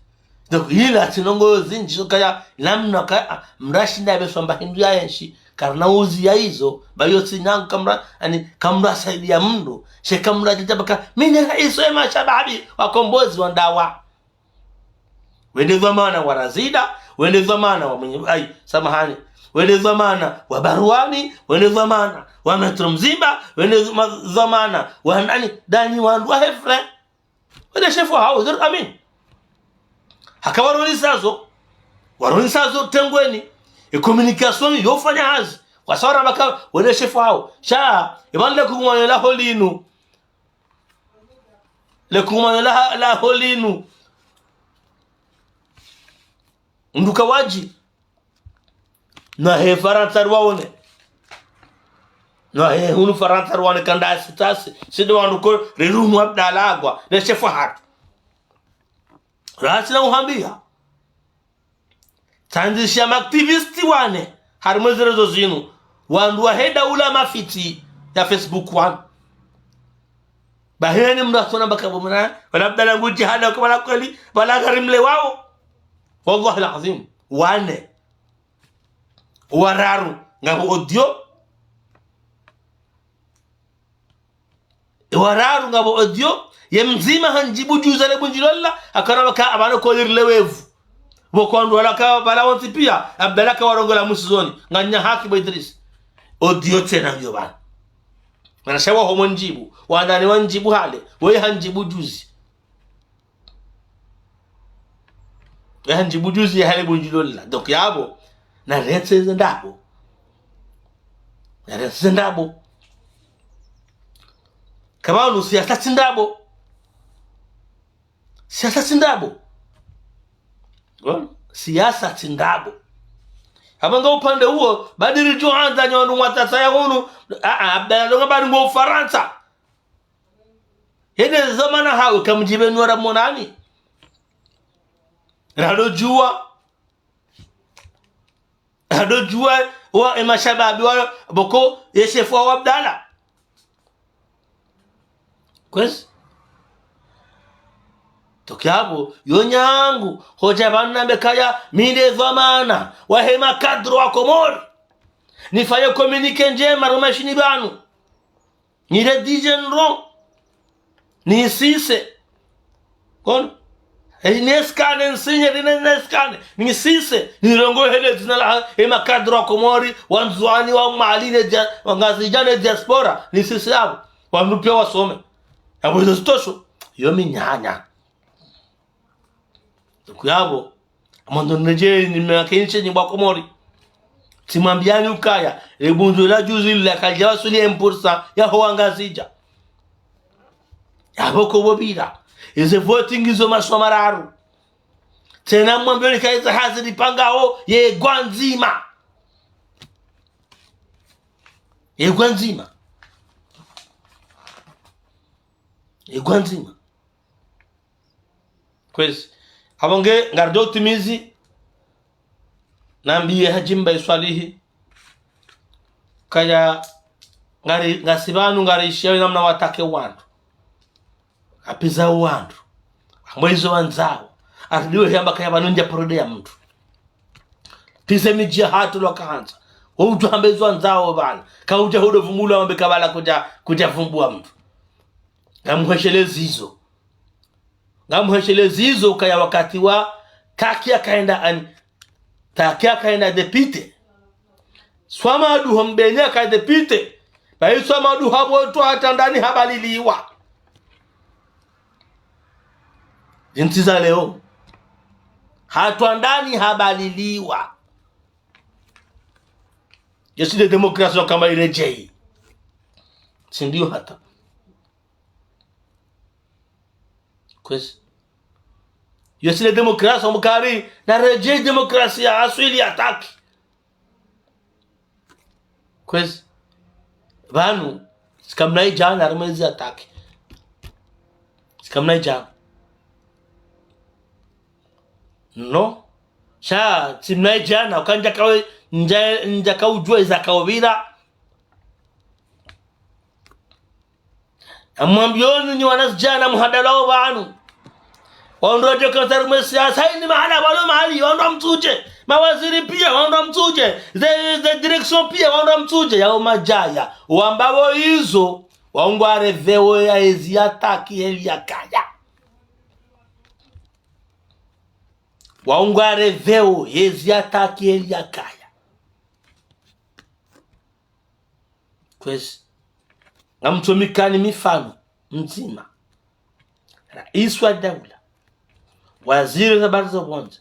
Donc, yila tsi ndrongo zindji zo kaya, namna kaya, ah, mrashi ndabe swamba hindru ya enshi, karina uziya izo, ba yo tsi nyangu kamra, ani, kamra saidiya mndru, she kamra djadja baka, mi nde raisi we mashababi, wakombozi wa ndawa. We nde dhwamana wa Razida, we nde dhwamana wa mwenye, ai, samahani. We nde dhwamana wa Baruani, we nde dhwamana wa Metro Mzimba, we nde dhwa-, dhwamana wa nani, ndani wandru wa hefre. We nde shefu hawo, zero amin. Haka waronisazo, waronisazo tengweni, e communication yo fanya hazi. Wasawara baka, we nde shefu hawo. Sha, ibande le kungumanyo laho linu. Le kungumanyo la, laho linu. Nduka wadji. Na he Farantsa rwaone. Na he hunu Farantsa rwaone kanda asitasi. Sidi wandru ko rirumwa Abdallah agwa. Ne shefu hatru. Rasi na uhambiya. Tsandzishiya ma activistes wane, harimwa ze réseaux zinu, wandru wahe daula mafitsi ya Facebook wanu. Bahi heni mndru asona baka bo mwana, wala Abdallah ngu djihada kwa wala kweli, wala gari mle wawo. Wallahi al-azim, wane. Wararu, ngapvo audio. Wararu ngapvo audio, ye mdzima handjibu djuzi le bundji lola, hakana waka apvano ko liri le wevu. Pvoko wandru wala ka pvala wontsi piya, Abdallah kawarongola mwisoni, nganya haki bo Idris. Audio tsena ngiyo pvanu. Mana sha waho mndjibu, wandani wandjibu hale, weye handjibu djuzi. Yahandjibu djuzi ya hale bundji lola. Donc yapvo, narentsi ze ndrabo. Narentsi ze ndrabo. Kapvanu siyasa tsi ndrabo. Siyasa tsi ndrabo. Bon, siyasa tsi ndrabo. Hamba nga upande uwo, badiri djuhandza nyo wandru mwatsatsa ya hunu, a, a, Abdallah ndo nga bari ngo Farantsa. Hende zamana hawe kamdjipvenua ra monani. Rado djuwa. Rado djuwa wa e mashababi wa pvoko ye shefu wa Abdallah. Kwezi. Toki yapvo, yo nyangu, hodja pvanu nambe kaya, mi nde dhwamana, wahe makadru wa Komori. Nifanye communiqué ndjema rumashini pvanu. Ni rédigé ndro. Nisise. Kono. E, ni scanné, nsinye, ni, ni scanné. Nisise. Nirongoe he le dzina la, e makadru wa Komori, wa Ndzuani, wa Mwali, ne dia-, wa Ngazidja, ne diaspora. Nisise yapvo. Wandru piya wasome. Yapvo izo zitosho. Yo minyanya. Siku yapvo, amwando nidje nimewakinishe nyi bo wa Komori. Tsimwambiyani ukaya, le bundju la djuzi lila kalidja wasuli un pour cent ya ho Wangazidja. Yapvo ko pvo pvira. Eze vote ngizo maswa mararu. Tsena mwambiyoni ka eza hazi ripangao ye gwa ndzima. Ye gwa ndzima. Ye gwa ndzima. Kwezi. Apvo nge ngarido utimizi, nambiye Hadji Mbae Swalihi, kaya ngari, ngasi pvanu ngarishiya namna watake wandru. Apviza wandru. Hamba izo wandzao. Atidiwe hamba kaya pvanu ndja porode ya mndru. Tize midji ya hatru lwakahandza. Wo udjo hamba izo wandzao pvanu. Ka udja hudo vumbulwa wambe kabala kudja, kudja vumbuwa mndru. Ngamhweshelezi izo. Ngamhweshelezi izo kaya wakati wa Taki akaenda an-, Taki akaenda député. Swamadu ho Mbeni aka député. Bahi Swamadu hapvo twa hata ndani habaliliwa. Zintsi za leo. Hata ndani habaliliwa. Yo tsi nde démocratie wakamba iredjeyi. Tsi ndiyo hata. Kwezi. Yo tsi nde démocratie, wamkari, naredjeyi démocratie ya aswili ya taki. Kwezi. Pvanu, tsi kamna idjana, harumwa ezi attaque. Tsi kamna idjana. Non. Sha, tsi mna idjana, uka ndjakawe, ndja, ndjakaudjuwa iza kaupvira. Namwambiyeni nyi wanazidjana muhadalao pvanu. Wandru wadjo kantsi harumwa siasa, hayina mahala pvalo mali, wandru wamtsudje. Mawaziri piya, wandru wamtsudje. Ze, ze direction piya, wandru wamtsudje. Yao madjaya. Wamba wo izo, wao ngwareveo ya ezi attaque heli yakaya. Wao ngwareveo ya ezi attaque heli yakaya. Kwezi. Ngamtsonikani mifano mdzima. Raisi wa daula. Waziri za habari za pvondze.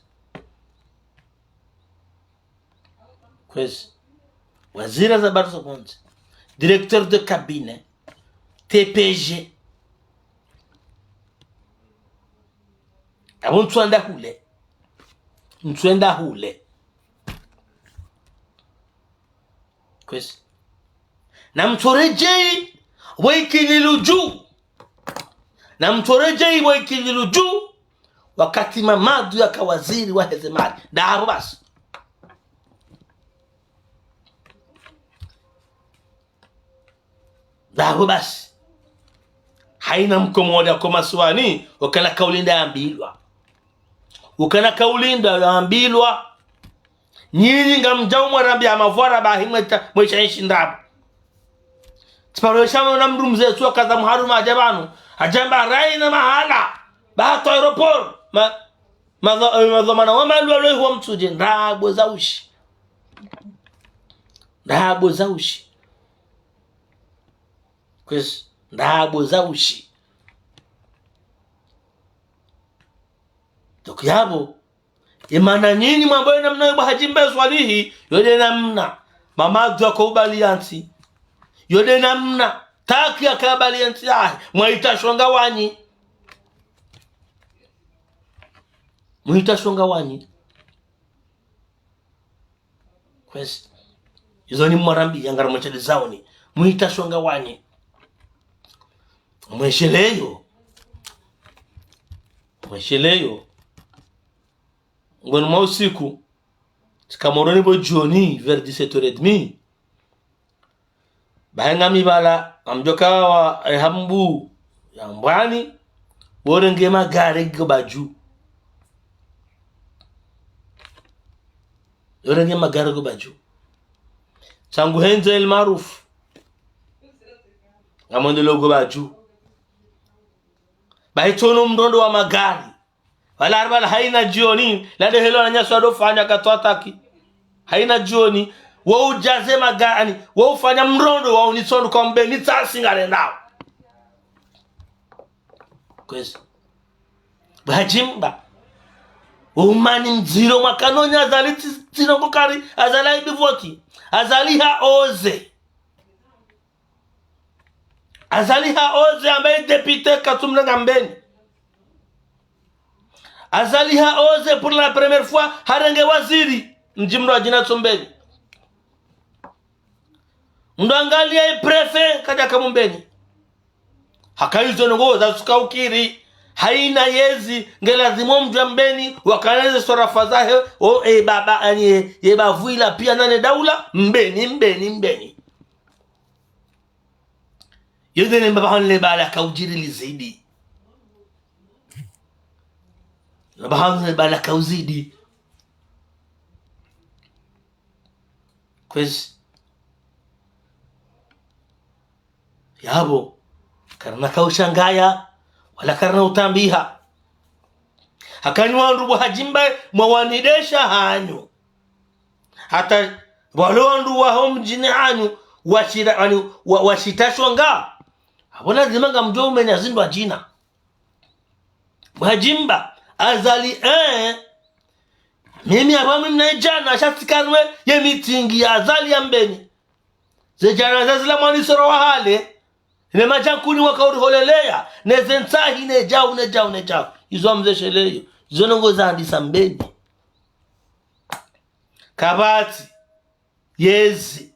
Kwezi. Waziri za habari za pvondze. Directeur de cabinet. T P G. Apvo ntsu wenda hule. Ntsu wenda hule. Kwezi. Namtsoredjeyi, pvo ikililu dju. Namtsoredjeyi, pvo ikililu dju. Wakati Mamadu yaka waziri wa heze mali. Ndapvo basi. Ndapvo basi. Hayina mkomori yako masiwani, ukana kauli nda yambilwa. Ukana kauli nda yambilwa. Nyinyi ngamdjao mwarambiya mavwara bahi mweta, mwesha enshi ndrabo. Tsiparo esha mwana mdru mze tsu akaza muharuma hadja pvanu. Hadjamba hayina mahala. Bahatwa aéroport. Ma, ma, eh, madhwamana wa mali walo ihuwa mtsudje. Ndrabo za ushi. Ndrabo za ushi. Kwezi, ndrabo za ushi. Donc yapvo, yemana nyinyi mwambo ye namna yo bo Hadji Mbae Swalihi, yo nde namna. Mamadu yako ubali yantsi. Yo nde namna. Taki yakabali yantsi yahe. Mwahita shonga wanyi. Mwahita shonga wanyi. Kwezi. Izo ni mwarambiya ngaramweshelezao ni. Mwahita shonga wanyi. Mwesheleyo. Mwesheleyo. Ngoni mwa usiku. Tsika Moroni pvo djoni, vers dix-sept heures et demie. Bahi ngami pvala, ngamdjoka wa, eh, hambu, ya mbwani, worenge magari go badju. Worenge magari go badju. Tsangu hendze El Maarouf. Ngamwendelo go badju. Bahi tsono mndrondro wa magari. Pvala hari pvala hayina djioni, lande helo wananyasi wado fanya katwataki. Hayina djioni, wo udjaze magari, wo ufanya mndrondro wa unitsondro kwa Mbeni tsasi ngarendao. Kwezi. Bo Hadji Mbae. Umani mdziro mwakanonya Azali tsi, tsi nongo kari, Azali ha ibi voti. Azali ha oze. Azali ha oze ambaye député katsumna nga Mbeni. Azali ha oze pour la première fois harenge waziri. Ndji mndru adjina tsu Mbeni. Mndru angaliya ye préfet kadjaka mu Mbeni. Haka izo nongo za suka ukiri. Hayina yezi nge lazimu mndru ya Mbeni, wakana ze swarafa zahe, o, e, baba, ani, e, ye bavwila piya nane daula, Mbeni, Mbeni, Mbeni. Yeze ne mbaba hanu le bala kaudjiri lizidi. Mbaba hanu le bala kauzidi. Kwezi. Yapvo, karina kaushangaya, wala karina utambiha. Haka nyi wandru bo Hadji Mbae, mwawanidesha hanyu. Hata walo wandru waho mdjini hanyu, washira, hanyu, wa, washita shonga. Apvo lazima ngamdjo umenya zindru adjina. Bwa Djimba, Azali, eh. Mimi apvanu mimi na idjana, sha tsi karimwe ye mitingi ya Azali ya Mbeni. Ze djana za zila mwanisoro wa hale, ne madjankuni waka uriholeleya, ne ze ntsahi, ne djau, ne djau, ne djau. Izo amzesheleyo, izo ndrongoo za handisa Mbeni. Kapvatsi yezi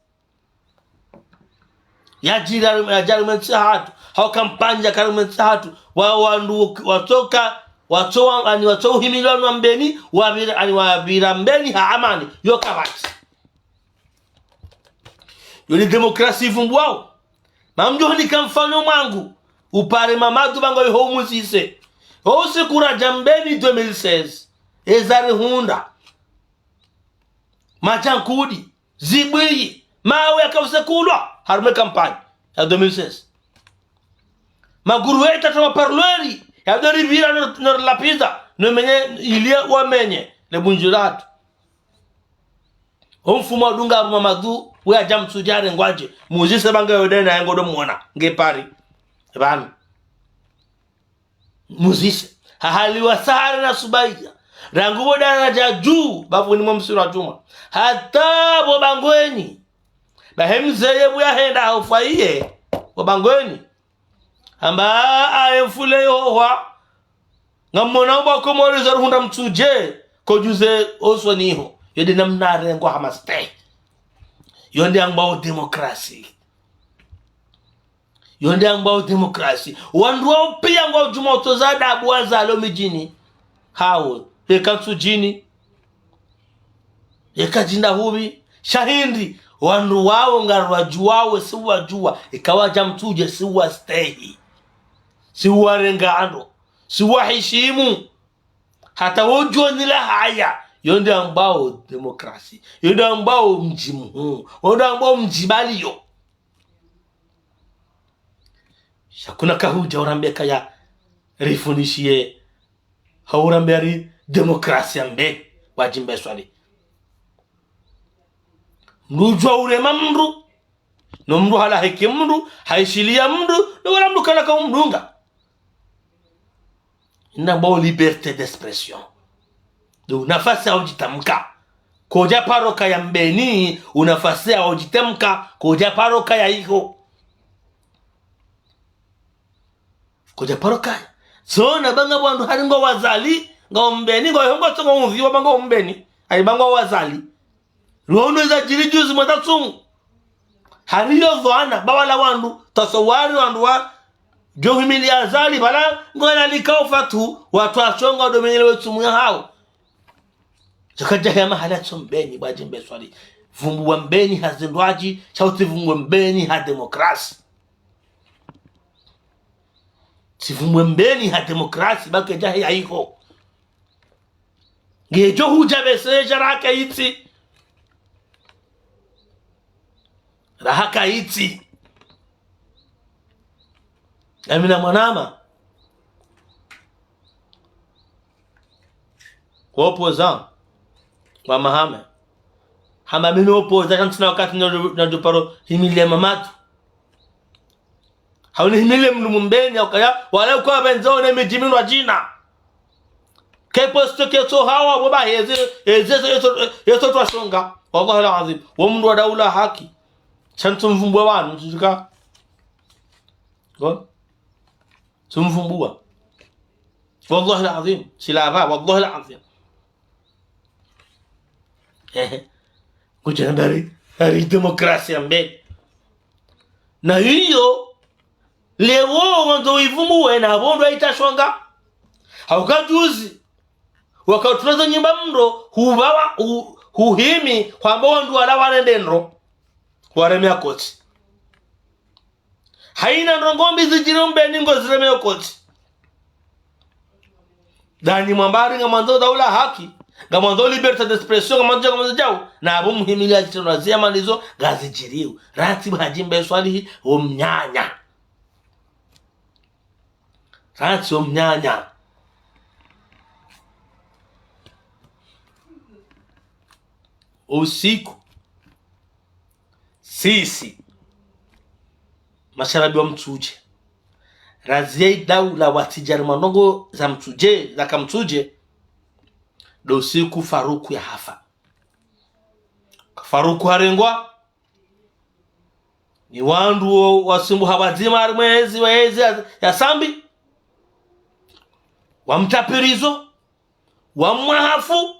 yadjiri, yadjiri mwe ntsi hatru, hau kampani yaka harimwe ntsi hatru, wa wandru watsoka, watso wa, ani watso uhimiliwa na Mbeni, wapvira, ani wapvira Mbeni ha amani, yo kapvatsi. Yo ni demokrasi ivumbuwao. Mamdjo hunika mfano mwangu, upare Mamadu pvangu iho umuzise. Ho usiku radja Mbeni deux mille seize. Eza rihundra. Madjankudi, zibwiyi, mawe yaka usekulwa, harimwe kampani ya deux mille seize. Maguru weta twa maparlweri, ya dori pvira no, no lapviza, no menye, ili wamenye, le bundju latru. Omfumo wadunga apvo Mamadu, we adja Mtsudje arengwa dje, muzise pvanga yo dena yengo ndo mwona, nge Paris. Pvanu. Muzise. Hahaliwa Sahara na Subaiya. Rangu pvo daradja dju, bapvuni mwa msiru wa Djumwa. Hata pvo Bangweni. Bahe mze ye pvo yahenda haufa iye. Pvo Bangweni. Hamba aye mfule yohwa. Ngamwona uba Komori za ruhundra Mtsudje. Kodjuze osoni iho. Yo nde namna arengwa hama ste. Yo nde yambwao demokrasi. Yo nde yambwao demokrasi. Wandru wao piya ngwadjumao utsoza adabu wazalwa midjini. Hawo, yeka Ntsudjini, yeka Djindahupvi, sha hindri, wandru wao ngariwadjuwao, si wadjuwa, yeka wadja Mtsudje, si wastehi. Si warenga ndro, si wahishimu. Hata wodjo nila haya, yo nde yambwao demokrasi. Yo nde yambwao mdji mhuu. Yo nde yambwao mdji baliyo. Sha kuna kahudja urambe kaya rifundishiye, hau urambe ari demokrasi ya Mbeni, bwa Djimba Swalihi. Mndru udjuwa urema mndru, no mndru halahiki mndru, haishiliya mndru, no wala mndru kana kaumdunga. Ina mbwao liberté d'expression. Ndo unafasi ya udjitamka. Kodja paro kaya Mbeni, unafasi ya udjitamka, kodja paro kaya iho. Kodja paro kaya. Tsona pvanga wandru hari ngwao wazali, ngwao Mbeni, ngwao iho ngwao tsongo umviwa pvanga Mbeni. Ayi pvanga wazali. Lwono eza djiri juzi mwezi wa tsumu. Hariyo pvwana, ba wala wandru, tasawari wandru wa, djo himili Azali, pvala, ngwena likao fatu, watru wasonga wadomenyelewe tsumu ya hawo. Tsaka djahe ya mahala tso Mbeni, bwa Djimba Swalihi. Vumbuwa Mbeni ha zindrwadji, sha utsi vumbuwe Mbeni ha demokrasi. Tsi vumbuwe Mbeni ha demokrasi, ba ke djahe ya iho. Ngedjo hudja bese sha raha kayitsi. Raha kayitsi. Amina mwanama. Kwa opposant. Kwa Mahame. Hamba mi no opposant, sha ntsina wakati na, nadjo paro himiliya Mamadu. Hau nihimile mndru Mbeni, ya ukaya, wala ukaya pvendza one midji mindrwadjina. Ke poste ketso hawa, pvo ba heze, heze, heze, heze twasonga. Wallahi al-azim. Wo mndru wa daula haki. Sha ntsumvumbuwa pvanu, ntsudjuka. Ngo? Ntsumvumbuwa. Wallahi al-azim. Tsilapva, wallahi al-azim. Ehe. Kudjamba ari, ari demokrasi ya Mbeni. Na iyo, leo wandzo uivumbuwe na pvo ndo ayitashonga. Hauka juzi, waka utulaza nyimba mndro, hubawa, hu-, huhimi, hwamba wandru wala warende ndro. Wareme ya kotsi. Hayina ndrongoo mbi zidjiri Mbeni ngo zireme yo kotsi. Ndanyi mwamba ari ngamwandzo daula haki, ngamwandzo liberté d'expression, ngamwandzo, ngamwandzo djau, na pvo muhimili ya zitrendwa ziyamalizo ngazidjiriyo. Rantsi bwa Djimba Swalihi, wo mnyanya. Rantsi wo mnyanya. Usiku. Sisi, masharabi wa Mtsudje, Raziya idaula watsidja harumwa ndrongoo za Mtsudje, za ka Mtsudje, ndo usiku Faruku yahafa. Faruku harengwa ni wandru wo wasimbuha pvwadzima harimwa ezi, wa ezi ya, ya Sambi. Wamtrapirizo, wamwahafu.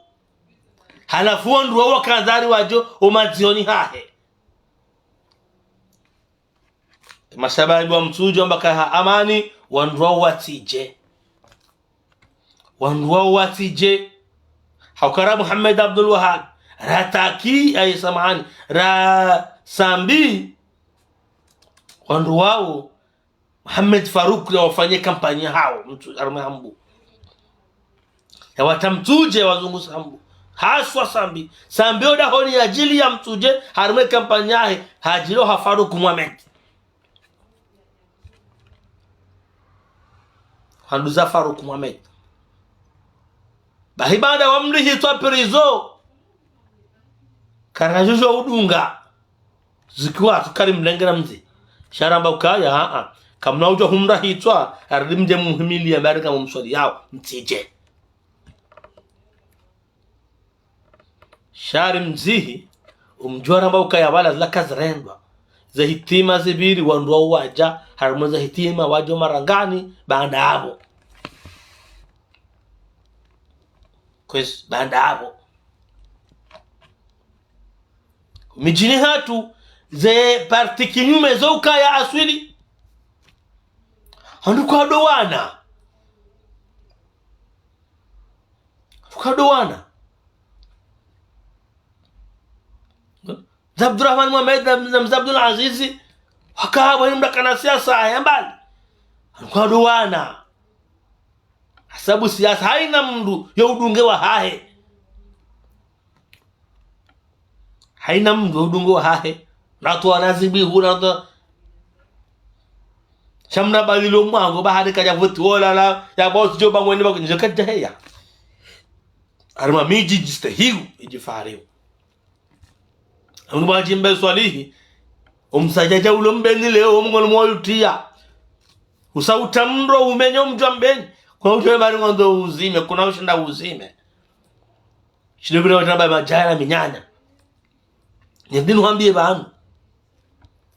Halafu wandru wawo wakandza ari wadjo omadzioni hahe. Mashababi wa Mtsudje wamba ka ha amani, wandru wawo watsidje. Wandru wawo watsidje. Hauka ra Muhammad Abdul Wahab, ra Taki, ayi, samahani, ra Sambi. Wandru wawo, Muhammad Faruku yawafanye kampanyi hawo, Mtsu-, harumwa Hambu. Yawata Mtsudje, yawazungusa Hambu. Haswa Sambi. Sambi odahoni yadjiliya Mtsudje, harumwa kampanyi yahe, hadjiliya ha Faruku Mohamed. Handuza Faruku Mohamed. Bahi baanda wamrihitswa prison. Karina djodjo udunga. Zikiwa tsukari mlengera mdzi. Sha ramba ukaya, a, a. Kamna udjo humrahitswa, aridi mdje muhimiliya, mbari kamumswaliyao, mtsidje. Sha ri mdzihi, umdjuwa ramba ukaya pvala zila kazirendwa. Ze hitima zipviri wandru wawo wadja, harumwa ze hitima wadjo marangani, baanda apvo. Kwezi, baanda apvo. Midjini hatru, ze parti kinyume zo ukaya aswili. Wandru kwadjo wana. Wandru kwadjo wana. Mze Abdurahman Mohamed na, na Mze Abdul Azizi, waka hapvo ni mdru kana siasa ya mbali. Wandru kwadjo wana. Hasabu siasa, hayina mndru yo udunge wahahe. Hayina mndru yo udunge wahahe. Natsu wana zibihu, natsu. Sha mna balilo mwango, ba hari kadja voti wola la, ya bosi djo ba mweni ba kunjo kadja heya. Harumwa midji djistehiyo, idjifariyo. Ambu Mwadjimbe Swalihi, omsadjadja ulo mbeni leo, omngono mwa yutiya. Usa utamro umenye omdjwa mbeni. Kuna udjo mbari ngwandzo uzime, kuna ushinda uzime. Shile bila watamba madjaya na minyanya. Niridi nuhambiye pvanu.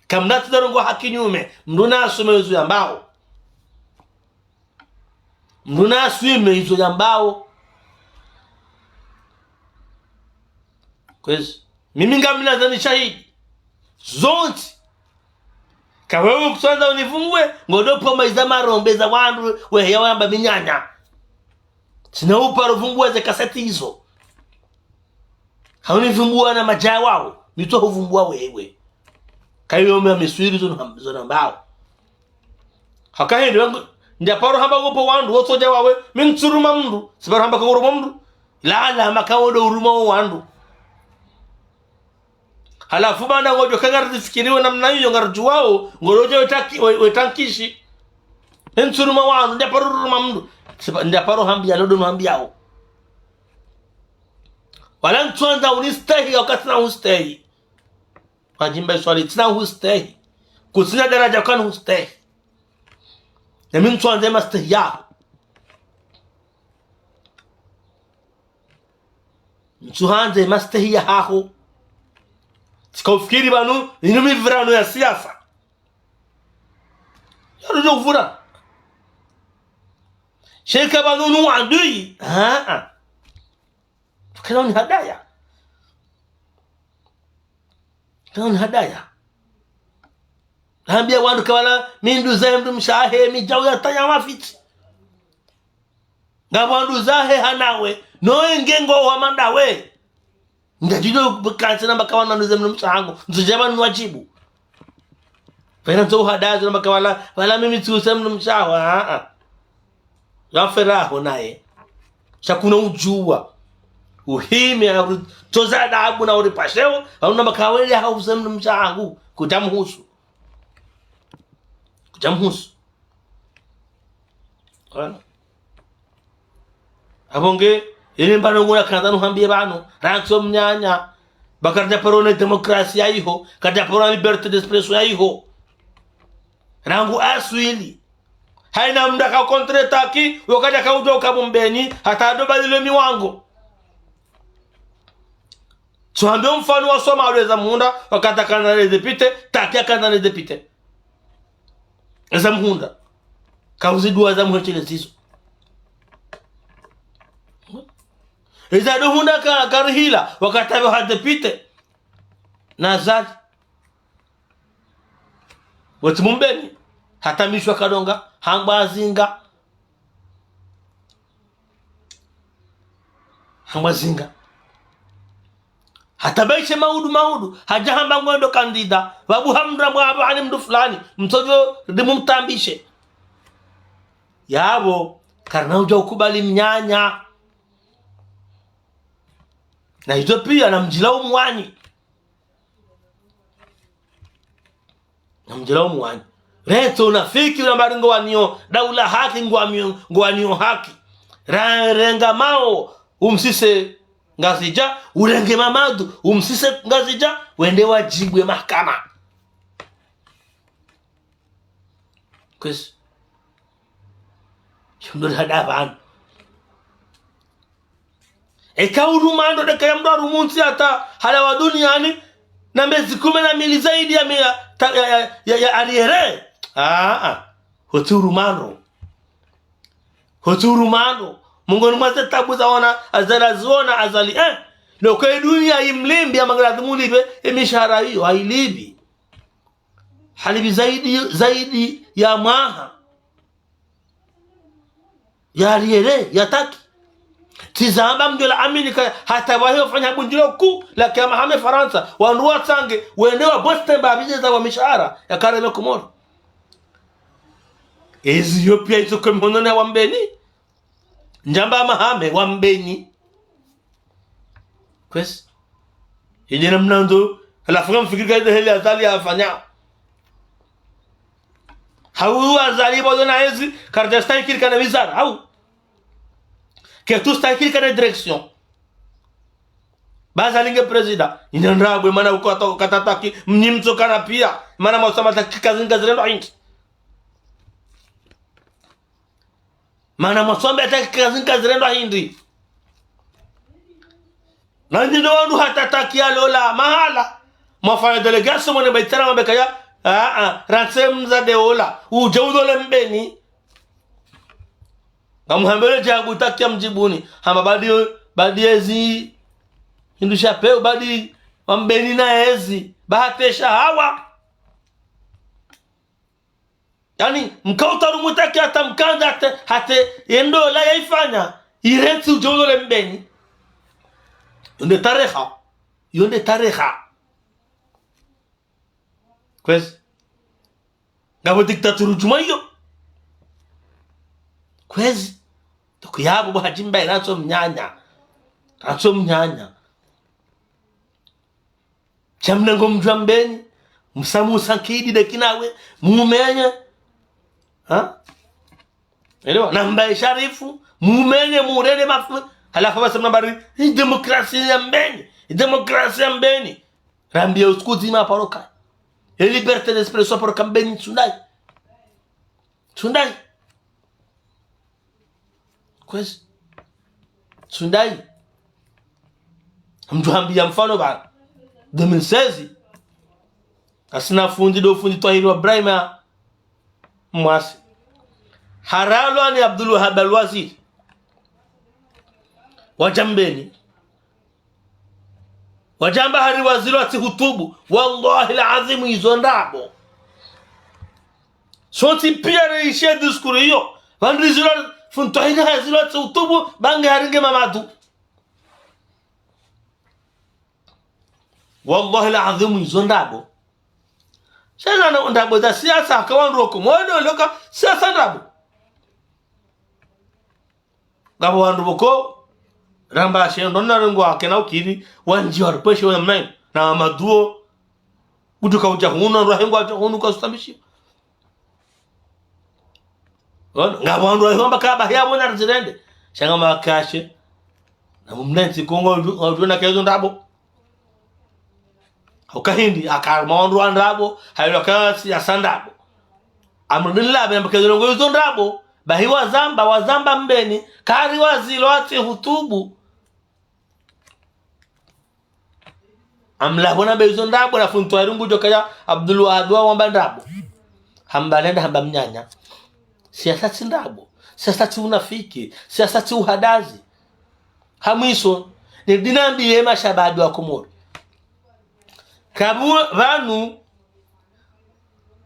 Kamna tsi darongo ha kinyume, mndru na aswime izo yambao. Mndru na aswime izo yambao. Kwezi. Mimi ngamina zani shahidi. Zontsi. Ka wewe kutsandza univungue, ngodjo poma iza marombe za wandru, wehe ya wamba minyanya. Tsina uparo vungue ze kaseti izo. Haunivumbua na madjaya wawo, mi tso huvumbua wewe. Kayo yome ya miswiri zo na, zo nambao. Haka hende wangu, ndja paro hamba ngopo wandru, wotso dja wawe, mi ntsuruma mndru, tsi paro hamba ka uruma mndru. La, la, hama ka wodo uruma wo wandru. Halafu baanda ngodjo ka ngarizifikiriwo namna iyo ngaridjuwao, ngodjo wetaki-, we-, wetankishi. Mi ntsuruma wandru, ndja paro uruma mndru. Tsi pa-, ndja paro hambiya, lodo nuhambiyawo. Wala ntswandza unistehi, wakati na ustehi. Mwadjimbe Swalihi, tsina ustehi. Kutsina daraja kana ustehi. Nami ntswandza mastehi yaho. Ntsuhandza mastehi yahaho. Tsika ufikiri pvanu, inu mipvirano ya siasa. Yarudjo uvura. Sheka pvanu nu adui. Ha, ha. Kena unihadaya. Kena unihadaya. Hambiya wandru ka wala mi nduzahe mndru mshe wahe, mi djau ya tanya mafitsi. Ngapvo wandru zahe hanawe, no enge ngo wa mandawe. Ngadjidjo kantsi namba ka wala nduzahe mndru mshe wahangu, ntsudja pvanu wadjibu. Pvena ntso uhadazi namba ka wala, wala mimi tsiuse mndru mshe waho, a, a. Ngaferaho naye. Sha kuna udjuwa. Uhime, a, uri-, toza adabu na uripashewo, a, unamba ka wele hause mndru mshe wahangu, kudja muhusu. Kudja muhusu. Ona. Apvo nge, yele mbano ngona kandza nuhambiye pvanu, rantsi omnyanya, ba karidja paro na démocratie ya iho, karidja paro na liberté d'expression ya iho. Rangu aswili. Hayina mndru yaka contre Taki, wakati yaka udjo uka Mbeni, hata ndo badili miwango. Tsuhambe mfano wa Soma alweza mhundra, wakati yakandza ne député, Taki yakandza ne député. Eza mhundra. Kauziduwa za muheshele zizo. Eza ndo hundra ka, karihila, wakati yapvo ha député. Na Azali. Wetsi Mbeni, hatambishwa kadonga, hambwa zinga. Hambwa zinga. Hata baishe maudu maudu, hadja hamba ngwendo candidat, pvapvo hamndra mwa pvo ani mndru fulani, mtsodjo rimumtambishe. Yapvo, karina udja ukubali mnyanya. Na izo piya na mdjila umwani. Na mdjila umwani. Rentsi unafiki ula mba ri ngwaniyo, daula haki ngwamiyo, ngwaniyo haki. Ra-, renga Mao, umsise Ngazidja, urenge Mamadu, umsise Ngazidja, wende wadjibwe mahakama. Kwezi. Yo ndo rihada pvanu. Eka urumando ndeka ya mndru arumu ntsi hata halawa duniani, na mezi kume na mili zaidi ya mia, ta-, ya, ya, ya, ya arriéré. Ah, ah. Hotsi urumando. Hotsi urumando. Mongoni mwa ze tabu zaona, Azali aziona, Azali, eh. Loko ye dunia imlimbi, ya mangala zimulive, ye mishahara iyo, hayilivi. Halivi zaidi, zaidi ya mwaha. Ya arriéré, ya Taki. Tsi zamba mdjo la amini ka, hata wahe ufanya bundjilo kuu, la kiyama hame Farantsa, wandru watsange, wende wa boste mba apvidje za wa mishahara, ya kareme Komori. Ezi yo piya izo kwe mhononi ya wa Mbeni. Ndjamba mahame wa Mbeni. Kwezi. Idje na mnando, halafu ngamfikiri ka izo heli Azali yafanya. Hau Azali pvo yona ezi, karitsu stahikiri kana wizara, hau. Ketsu stahikiri kana direction. Ba Azali nge président, ina ndrabo, mana uko ato-, kata Taki, mnyi mtso kana piya, mana mwaswamba Taki kazi ngazirendwa hindri. Mana mwaswamba Taki kazi ngazirendwa hindri. Na nyi ndo wandru hata Taki yalola mahala. Mwafanya délégation mwende Beit Salam mwambe kaya, ah, ah, rantsi mzade ola. Udje ulole Mbeni. Ngamhambele djabu Taki ya mdjibuni. Hamba badi, badi ezi. Hindru sha pewu badi wa Mbeni na ezi. Ba hata esha hawa. Yaani, mkao utarumu Taki hata mkandza hata, hata ye ndola yaifanya, irentsi udje ulole Mbeni. Yo nde tareha. Yo nde tareha. Kwezi. Ngapvo dictature djumwa iyo. Kwezi. Toko yapvo bo Hadji Mbaye ratso mnyanya. Ratso mnyanya. Sha mna ngo mdjwa Mbeni, msamu sankidi de kinawe, mumenye. Ha? Elewa, na Mbaye Sharifu, mumenye, murende mafu, halafu basi mna mbari, i démocratie ya Mbeni, i démocratie ya Mbeni. Rambiye usiku dzima paro ka. E liberté d'expression paro ka Mbeni tsundayi. Tsundayi. Kwezi. Tsundayi. Mdjuhambiya mfano ba. Deux mille seize. Asina fundi do fundi Twahiri wa Ibrahima Mwasi. Haralwa ni Abdul Wahab Al-Waziri. Wadja Mbeni. Wadjamba hari waziri watsi hutubu. Wallahi al-azim izo ndrabo. Sontsi piya reishe discours iyo. Pvandru izilo fundi Twahiri hazilo watsi hutubu, ba nge hari nge Mamadu. Wallahi al-azim izo ndrabo. Sha na ndrabo za siasa, ka wandru woko. Mwono loka siasa ndrabo. Ngapvo wandru pvoko, ramba she ndo na rengo wake na ukiri, wandji warupveshe wa mnayi, na Mamadu wo, kutuka udja hunu, wandru wahe ngwadja hunu kwa sutamishi. Wona, ngapvo wandru wahe wamba kaba, hiya mwana rizirende. Sha nga makashe, na mumnentsi Kongo, udju-, udjuna kezo ndrabo. Hauka hindri, haka maondro wa ndrabo, hayilo ka siasa ndrabo. Amrudini labe na mbekezo ndrongoo izo ndrabo. Bahi wazamba, wazamba mbeni. Kari wazilo ati hutubu. Amlabo na bezo ndrabo na funtwa irungu djo kaya Abdul Wahab wamba ndrabo. Hamba lenda hamba mnyanya. Siasa tsi ndrabo. Siasa tsi unafiki. Siasa tsi uhadazi. Ha mwiso, nirudi nambiye mashababi wa Komori. Kabu pvanu,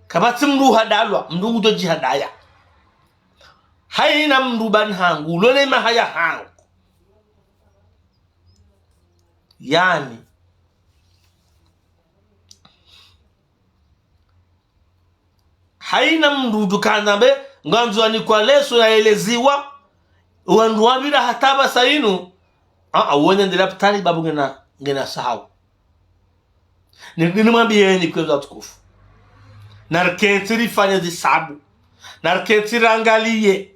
kapvatsi mndru hadalwa, mndru ngudjo djihadaya. Hayina mndru bani hangu, lole mahaya hangu. Yaani, hayina mndru dukana mbe, ngandzo anikwa leso ya eleziwa, wandru wapvira hata pvasa inu, a, a, wone ndela pvitali babu ngena, ngena sahau. Ni, ni, nimwambiyeni kwezi watukufu. Narikentsi rifanye zisabu. Narikentsi rangaliye.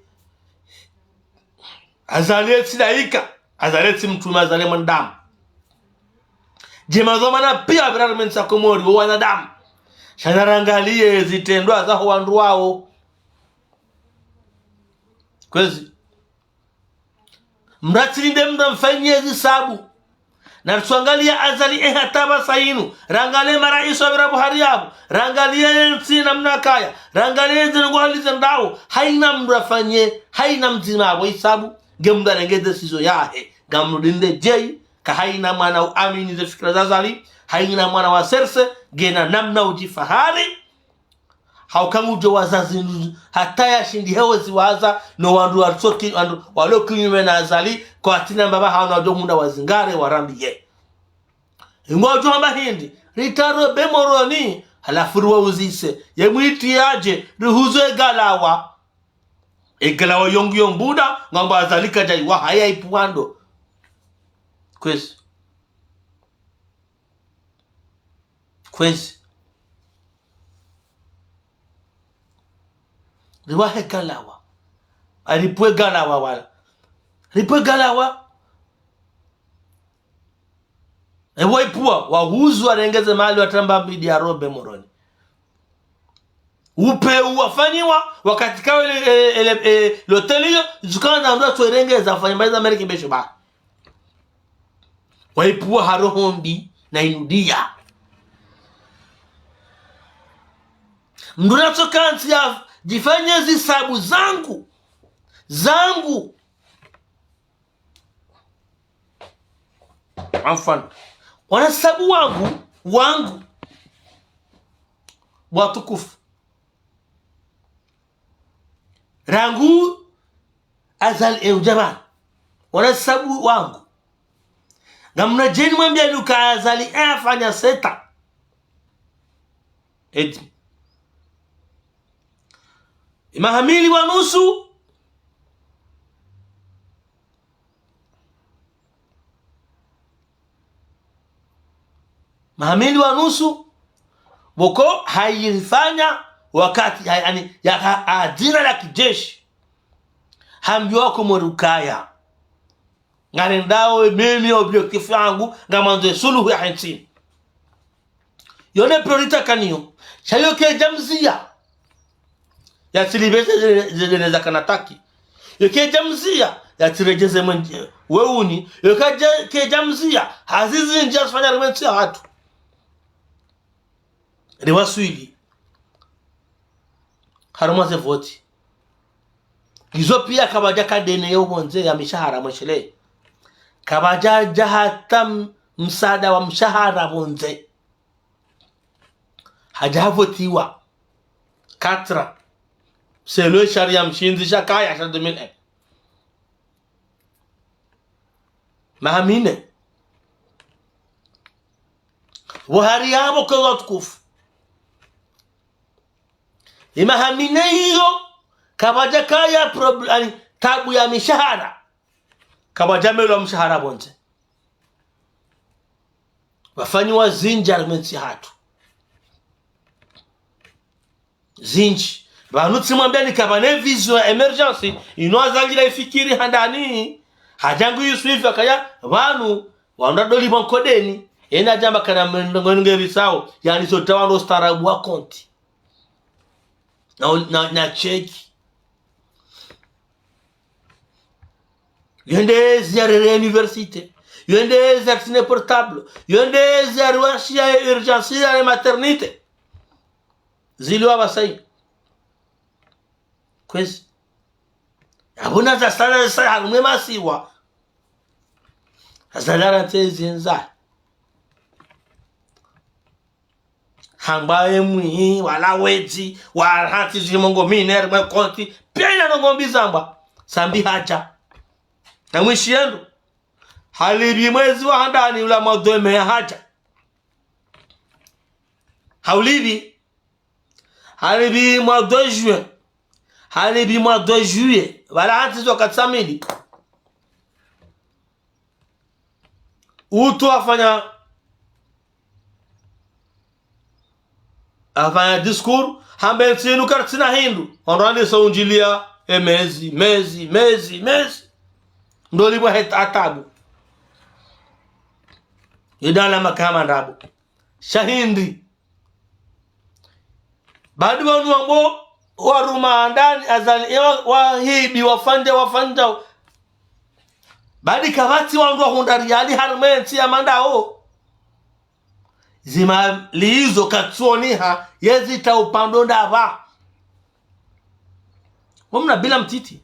Azali etsi daika, Azali etsi mtrume, Azali mwanadamu. Dje mazomana piya wapvira harumwa entsi ya Komori, wo wanadamu. Sha narangaliye zitrendwa zaho wandru wawo. Kwezi. Mratsilinde mndru amfanyiye zisabu. Naritswangaliya Azali eha hata pvasa inu. Rangaliye maraisi wapvira pvo hari yapvo. Rangaliye entsi namna kaya. Rangaliye zinu ngo hali zendawo. Hayina mndru afanye, hayina mdzima apvo hisabu. Nge mndru arenge décision yahe. Ngamrudinde djeyi. Ka hayina mwana uamini ze fikira za Azali. Hayina mwana wa serse. Ngena namna udjifahari. Hauka ngudjo waza zindru hata yashindi hewe ziwaza, no wandru walo ki-, wandru walo kinyume na Azali, kwatsina mbaba hanu wadjo hundra wazingare warambiye. Ngwadjo hamba hindri, ritra Robe Moroni, halafu riwauzise, ye mwiti yadje, rihuzo egalawa. Egalawa yongu yombuda, ngamba Azali kadjayi wa haya ipvwando. Kwezi. Kwezi. Riwahe galawa. Aripve galawa wala. Ripve galawa. Ewa ipvwa, wahuzu warengeze mali watramba mbidi ya Robe Moroni. Upve uwafanyiwa, wakati kawe ele, ele, ele, e, loteli yo, zukana ndo atsorengeza, wafanya maiza mereki besho ba. Waipvwa ha roho mbi na inudiya. Mndru natsokantsi ya djifanye zisabu zangu. Zangu. Afwan. Wana sabu wangu, wangu. Watukufu. Rangu Azali e udjabani. Wana sabu wangu. Ngamna djeni mwambiyeni uka Azali e afanya seta. Eti. Imaha mili wa nusu. Maha mili wa nusu, pvoko hayifanya wakati, hay-, yaani, yaka adzina la kijeshi. Hambiwa Komori ukaya. Ngarendao mimi objectif yangu, ngamandzo suluhu ya hentsi. Yo nde priorité akaniyo. Sha yo kedjamziya. Yatsilipve ze, ze, ze, ze, ze kanataki. Yo kedjamziya. Yatsiredjeze mwenje. Weuni. Yo kedja-, kedjamziya. Hazi zindji yazifanya harumwa entsi yahatru. Riwaswili. Harumwa ze voti. Izo piya kapvadja ka dene yo pvondze ya mishahara mweshele. Kapvadjadja hata m-, msaada wa mshahara pvondze. Hadja havotiwa. Quatre ans. Selon shariya mshindzi shakaya sha deux mille un. Maha mine. Pvo hari yapvo kwezi watukufu. Imaha mine iyo, kapvadja kaya prob-, yaani, tabu ya mishahara. Kapvadja melwa mshahara pvondze. Wafanyiwa zindji harumwa entsi yahatru. Zindji. Pvanu tsimwambiyani kapvana vision ya émergence, inu Azali la ifikiri handani. Hadja ngu Yusuf akaya, pvanu, wandru doli mwa nkodeni. Ena djamba kana mndru ngeni ngerisao, yaani zo tawa ndo ustaarabu wa konti. na, na, na cheki. Yo ndezi ya rere université. Yo ndezi ya tsine portable. Yo ndezi ya riwashi ya urgence ya maternité. Zili wa basai. Kwezi. Abuna za sala za sala harumwa masiwa. Za lara ntezi nza. Hamba emwi, wala wedzi, wala hati zimongo mine, mwe konti, pia ina ndrongo mbi zamba. Sambi hadja. Na mwishi yendo. Halibi mwezi wa handani ula mwa deux mai hadja. Haulibi. Halibi mwa deux juin. Halibi mwa deux juillet. Wala hati zo katsamili. Utu afanya, afanya discours, hambe ntsi inu karitsina hindru. Ondro andisa unjilia, e mezi, mezi, mezi, mezi. Ndo libwa heta atabu. Idala makama ndrabo. Shahindi. Badi wanu wambo waruma handani Azali, ewa, wahibi, wafanya, wafanya. Badi kapvatsi wandru wahundra riali harumwa entsi ya mandao. Zimali izo katsoniha, yezi ta upando ndapva. Wamna bila mtiti.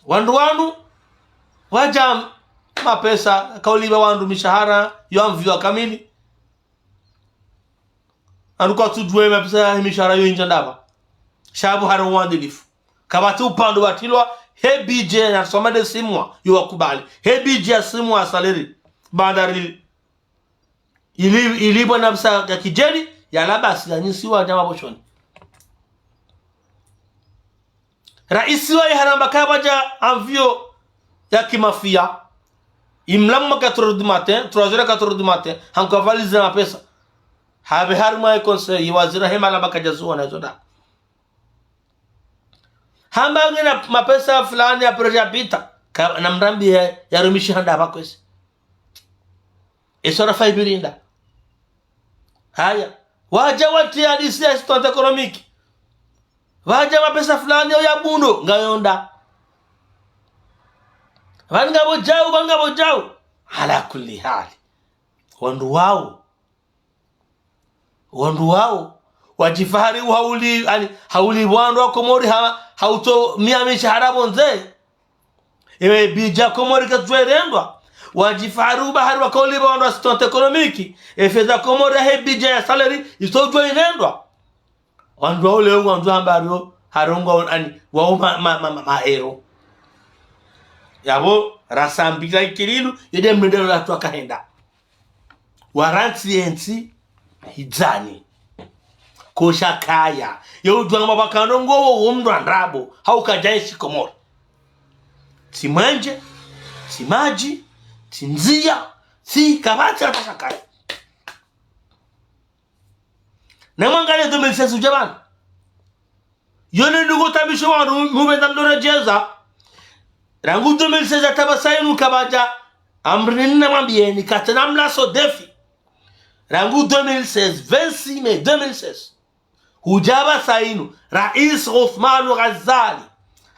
Wandru wanu, wadja mapesa, kaulipva wandru mishahara, yo amviwa kamili. Anu kwatsudjuwa mapesa ya mishahara yo indja ndapva. Shabu hari uwandilifu. Kapvatsi upando watilwa, he budget ya soma de six mois, yo wakubali. He budget ya six mois ya salaire. Bandari. Ili, ili bwana pesa ya kidjeli, ya labasi, ya nisiwa, nyama boshoni. Raisi wa iharamba kaya wadja avion ya kimafia. Imlamu ma quatre heures du matin, trois heures, quatre heures du matin, hanka valise na mapesa. Habe harumwa e conseil, waziri hema lamba kadjazuwa na izo nda. Hamba ngena mapesa fulani ya projet ya pita. Ka, na mrambi ya, ya rumishi handa hapva kwezi. Esora faibirinda. Haya. Wadja wati hadisi ya assistance économique. Wadja mapesa fulani yo ya bundo, ngayo nda. Pvanu ngapvo djau, pvanu ngapvo djau. Ala kulli hali. Wandru wao. Wandru wao. Wadjifahari hauli, ani, hauli wandru wa Komori ha, hauto mia mishahara pvondze. Ewe budget ya Komori katsudjuwa irendwa. Wadjifahari uba hari wakaulipva wandru assistance économique. E fedha Komori ya he budget ya salaire, itsudjuwa irendwa. Wandru wao leo wandru ambao, harongwa ani, wao ma, ma, ma, ma, ma ero. Yapvo, rasambira ikililu, yede mrendelo la twa kahenda. Warantsi entsi hidzani. Kosha kaya. Ye udjuwa ngamba pvakano ngowo wo mndru wa ndrabo. Hauka djaye shikomori. Tsi mwenje, tsi madji, tsi ndzia, tsi kapvatsi hata shakaya. Na mwangaliye deux mille seize udja pvanu. Yo ne ndrongoo tabisho wandru mupvendza mdore djeza. Rangu deux mille seize hata pvasa inu kapvadja. Amrini na mwambiyeni katsina mlaso défi. Rangu deux mille seize, vingt-six mai deux mille seize. Hudja pvasa inu, Raisi Othman Ghazali,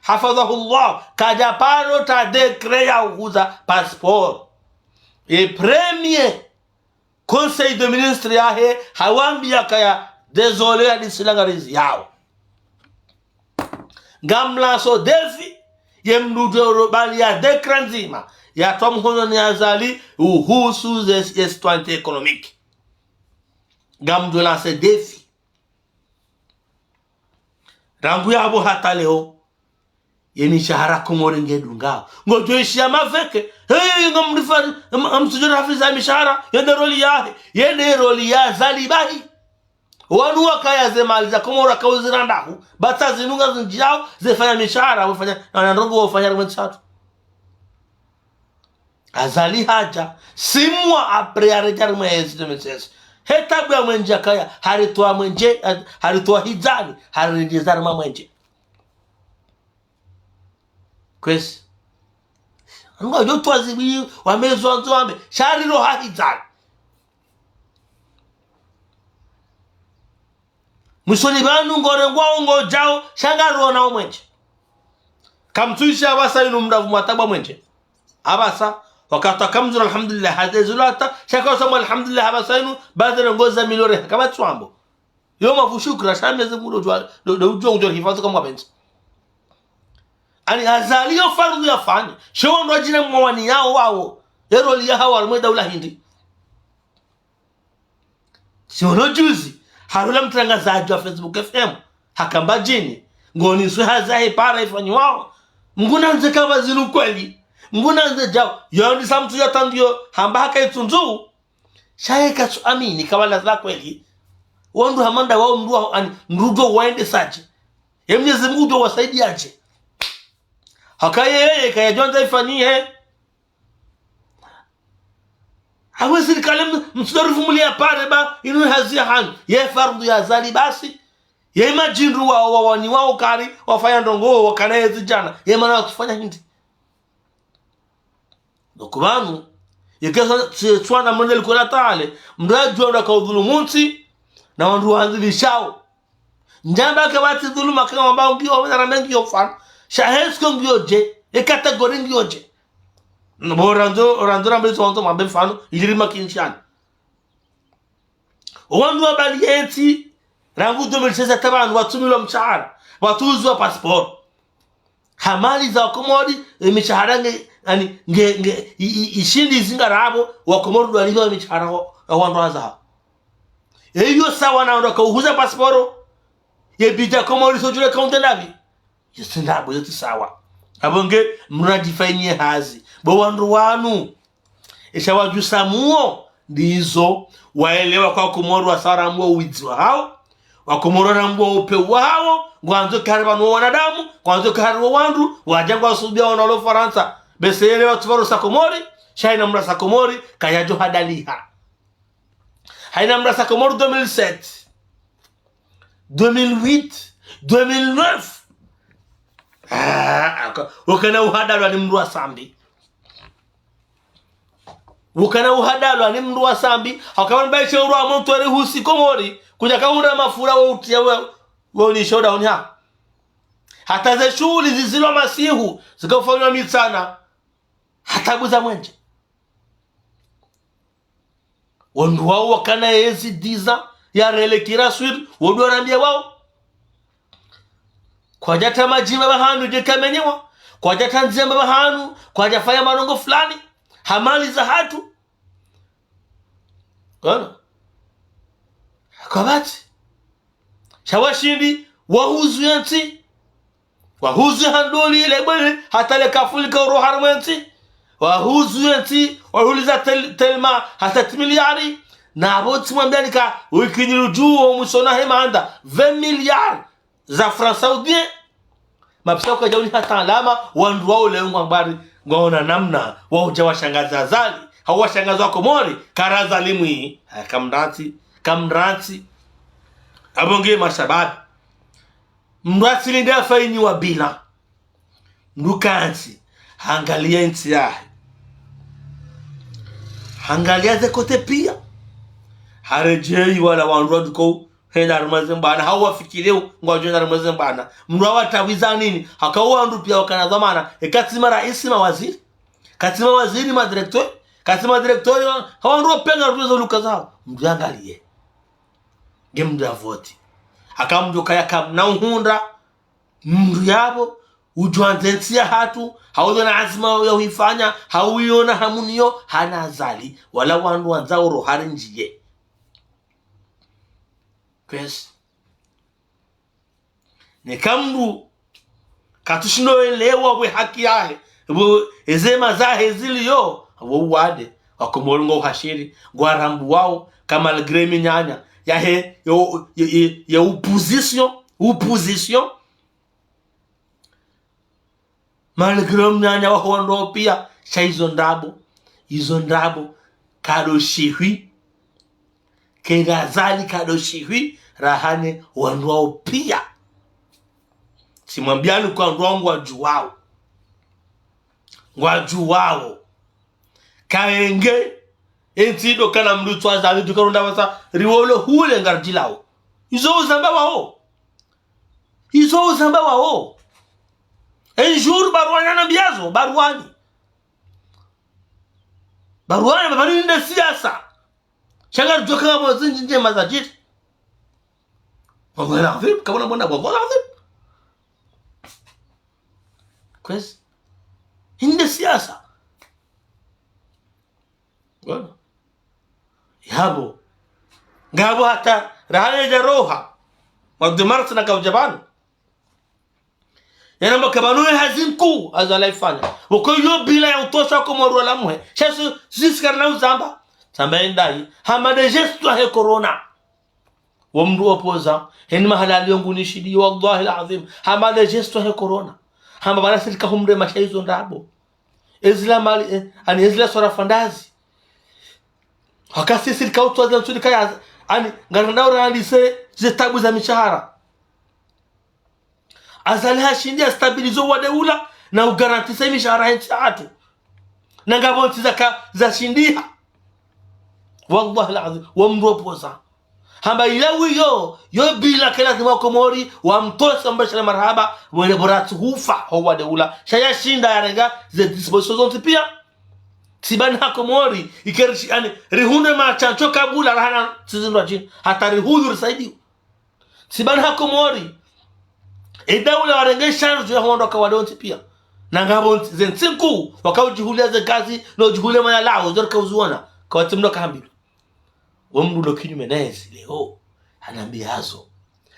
hafidhahullah, kadja paro ta décret ya uhuza passeport. E premier Conseil de ministres yahe, hawambiya kaya, désolé, ya disilangarizi yao. Ngamlaso défi, ye mndru djoro bali ya décret ndzima, ya twa mhononi Azali, uhusu ze, ye citoyenneté économique. Ngamdjo lancer défi. Rangu yapvo hata leo, ye mishahara Komori ngedungao. Ngodjo ishiya maveke. Hey, ngamrifa, am-, amsudjo rafiza mishahara. Yende roli yahe. Yende roli ya Azali bahi. Wanu wakaya ze mali za Komori wakauzira ndahu. Bata zinu ngazindjiyao, zefanya mishahara, wafanya, na, na ndrongoo wafanya rumwe tsatu. Azali hadja, six mois après, haredjeyi harumwa entsi deux mille seize. He tabu ya mwenje kaya, haritowa mwenje, haritowa hidzani, harendjeza harumwa mwenje. Kwezi. Anu ngodjo twazibu, wamezwa ndzo wambe, sha riro ha hidzani. Mwisoni pvanu ngorengwao ngodjao, sha ngarionao mwenje. Kamtsuisha apvasa inu mndru apvumwa tabu mwenje. Apvasa, wakati wakamzura alhamdulillah, hadezulata, sha kausoma alhamdulillah, apvasa inu, baadhi rengo za milioni, haka pvatsu wambo. Yo mafu shukra, sha Mwenyezi Mungu ndo udjua, ndo, ndo udjua ngudjo hifadhwi kamwe pvendze. Ani Azali yo fardhu yafanye, sha wandru wadjina mwawani yao wawo, ye roli ya hawo harumwa daula hindri. Tsiono juzi, harula mtrangazadji wa Facebook F M, hakamba djini, ngoniswe hazi yahe para ifanyiwao. Mngu nandze kamba zinu kweli. Mngu nandze djao. Yo ndisa mtru ya tandiyo, hamba haka itsundzu. Sha ye katsu amini, kamba lazi la kweli. Wandru hama nda wao mndru wa, ani, mndru ndo waendesadje. Ye Mwenyezi Mungu ndo wasaidiadje. Haka yeye, kaya djo andza ifanyihe. Awe sirikali m-, mtsudo rifumuliya pare ba, inu hazi ya hanyu. Ye fardhu ya Azali basi. Ye madjindru wa, wa, wani wao kari, wafanya ndrongoo, wakana yezi djana. Ye mana watsufanya hindri. Donc pvanu, yeke sa, tsi, tswana mndru likola tale, mndru adjua mndru aka udhulumu ntsi, na wandru wandzilishao. Ndjamba ke pvatsi dhuluma ke wamba ngiyo, wena rame ngiyo fana. Sha est-ce que ngiyo dje, e catégorie ngiyo dje. Bo randzo, randzo rambe izo wandzo mwambe mfano, ili rimakinishane. Wandru wabali yentsi, rangu deux mille seize hata pvanu, watsumilwa mshahara, watsuuzwa passeport. Hamaliza wakomori, e mishahara nge, ani, nge, nge, i, i, ishindi izinga rabo, wakomori ndo walipva mishahara wa, wa wandru wazao. Eyo sawa na wandru wakauhuza passeport, ye bidja Komori sodjule kaunte ndapvi. Yo tsi ndrabo, yo tsi sawa. Apvo nge mnadjifanyiye hazi. Bo wandru wanu. Esha wadjusa muo, ndizo, waelewa kwa Komori wasa warambuwa uwidzi wahao, wakomori warambuwa upeu wahao, ngwandzo kahari pvanu wanadamu, ngwandzo kahari wo wandru, wadja ngwasubiya wana walo Farantsa. Bese yele watsu pvaro sa Komori, sha ina mndru sa Komori, kayadjo hadaliha. Haina mndru sa Komori deux mille sept, deux mille huit, deux mille neuf. Ah, aka-, ukana uhadalwa ni mndru wa Sambi. Ukana uhadalwa ni mndru wa Sambi. Haka pvanu baishe urwa motwari husi Komori. Kudja kahura mafura wo utiya wo, wo ni shoda unya. Hata ze shughuli zizilwa masihu, zikafanywa mitsana. Hata buza mwenje. Wandru wao wakana yezi dix ans ya rele kira swiri, wandru warambiya wao. Kwadjata madjima pvahanu dje kamenyewa, kwadjata ndzemba pvahanu, kwadjafanya marongo fulani, hamali za hatru. Kono. Kwapvatsi. Sha washindi, wahuzu yentsi. Wahuzu handuli ile bwele, hata le kafuli ka uro harumwa yentsi. Wahuzu yentsi, wahuliza tel-, Telma, hata sept milliards. Na apvo tsimwambiani ka, wikinyiru dju, wo musona he manda, vingt milliards za francs saoudiens. Mapesa kwadjauni hata alama, wandru wao leo ngwambari, ngwaona namna, waudja washangaza Azali, hau washangaza wa Komori, kara Azali mwi, ha, kamratsi, kamratsi. Apvo nge mashababi. Mndru atsili nde afanyiwa bilan. Mndru kantsi, hangaliya yentsi yahe. Hangaliya ze kote piya. Haredjeyi wala wandru wadjo henda harumwa ze mbwana, hau wafikiriyo ngwadjo henda harumwa ze mbwana. Mndru awatawiza nini? Haka wandru piya wakana dhwamana, eka tsi maraisi, mawaziri. Katsi mawaziri, madirecteur. Katsi madirecteur, ha wandru wapenga ruzo luka zao. Mndru yangaliye. Nge mndru yavoti. Haka mndru kaya kamna uhundra. Mndru yapvo, udjuwa ndze ntsi ya hatru, hauyo na azma ya huifanya, hauyo na hamu niyo, hana Azali, wala wandru wandzao uro hari ndjiye. Kwezi. Neka mndru, katsushindo elewa pvwe haki yahe, pvwe ezema zahe ziliyo, pvo uwade, wa Komori ngo uhashiri, ngwarambuwao, ka malgré minyanya, yahe, ya, ya, ya, ya opposition, opposition, malgré mnyanya waho ndo piya, sha izo ndrabo, izo ndrabo, kado shihwi, kenda Azali kado shihwi, rahane wandru wao piya. Tsimwambiyani kwa wandru wao ngwadjuwao. Ngwadjuwao. Kaenge, entsi ndo kana mndru tswa Azali, tukaronda wasa, riwolo hule ngaridjilao. Izo uzamba wawo. Izo uzamba wawo. Un jour Barwani anambiyazo, Barwani. Barwani, Barwani nde siasa. Sha ngaridjo kaya mwa zindji ndjema zadjiri. Wallahi al-azim, kamwona mwana, wallahi al-azim. Kwezi. Inde siasa. Bwana. Yapvo. Ngapvo hata rahana idja roha. Mwa de Marsi na kaudja pvanu. Yanamba ka pvanu ye hazi nkuu Azali ayifanya. Woko yo bilan ya utosha Komori walamuhe. Sha si, sisi karina uzamba. Zamba yendayi. Hama nde gestion yahe corona. Wo mndru opposant, heni mahala yaliyo ngu nishidi, wallahi al-azim. Hama nde gestion yahe corona. Hamba pvanu sirikali humrema sha izo ndrabo. Ezila mali, eh, ani ezila swarafa ndazi. Wakati sirikali utwaza ntsuri kaya, ani, ngarandao randise ze tabu za mishahara. Azali hashindi ya stabiliser owade ula na ugarantir ye mishahara yahe ntsi yahatru. Na ngapvo ntsi zaka, zashindiha. Wallahi al-azim, wo mndru opposant. Hamba ila wiyo, yo bilan ke lazima Komori, wamtose wambe sha le marahaba, mwene bora tsi hufa, ho wade ula. Sha yashinda yarenga, ze dispositions zontsi piya. Tsi pvanu ha Komori, ike rishi, ani, rihundre mashansho kabula, rahana, tsi zindru djini. Hata rihundru risaidiwe. Tsi pvanu ha Komori. Edaula warenge shandjo ya hwandza ka wade wontsi piya. Na ngapvo ntsi, ze ntsi nkuu, waka udjihulia ze gazi, no udjihulia maya lao, zo rika uziona. Kawatsi mndru kahambilwa. Wo mndru lo kinyume naye zi leo. Hanambiyazo.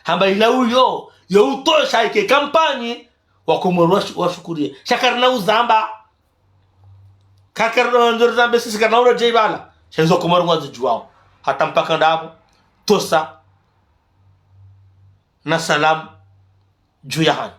Hamba ila uyo, yo utosha ike kampanyi, wa Komori washu-, washukuriye. Sha karina uzamba. Ka karina wandzo rizambe sisi karina ura djeibala. Sha izo Komori ngwazidjuwao. Hata mpaka ndapvo. Tosa. Na salamu dju yahanyu.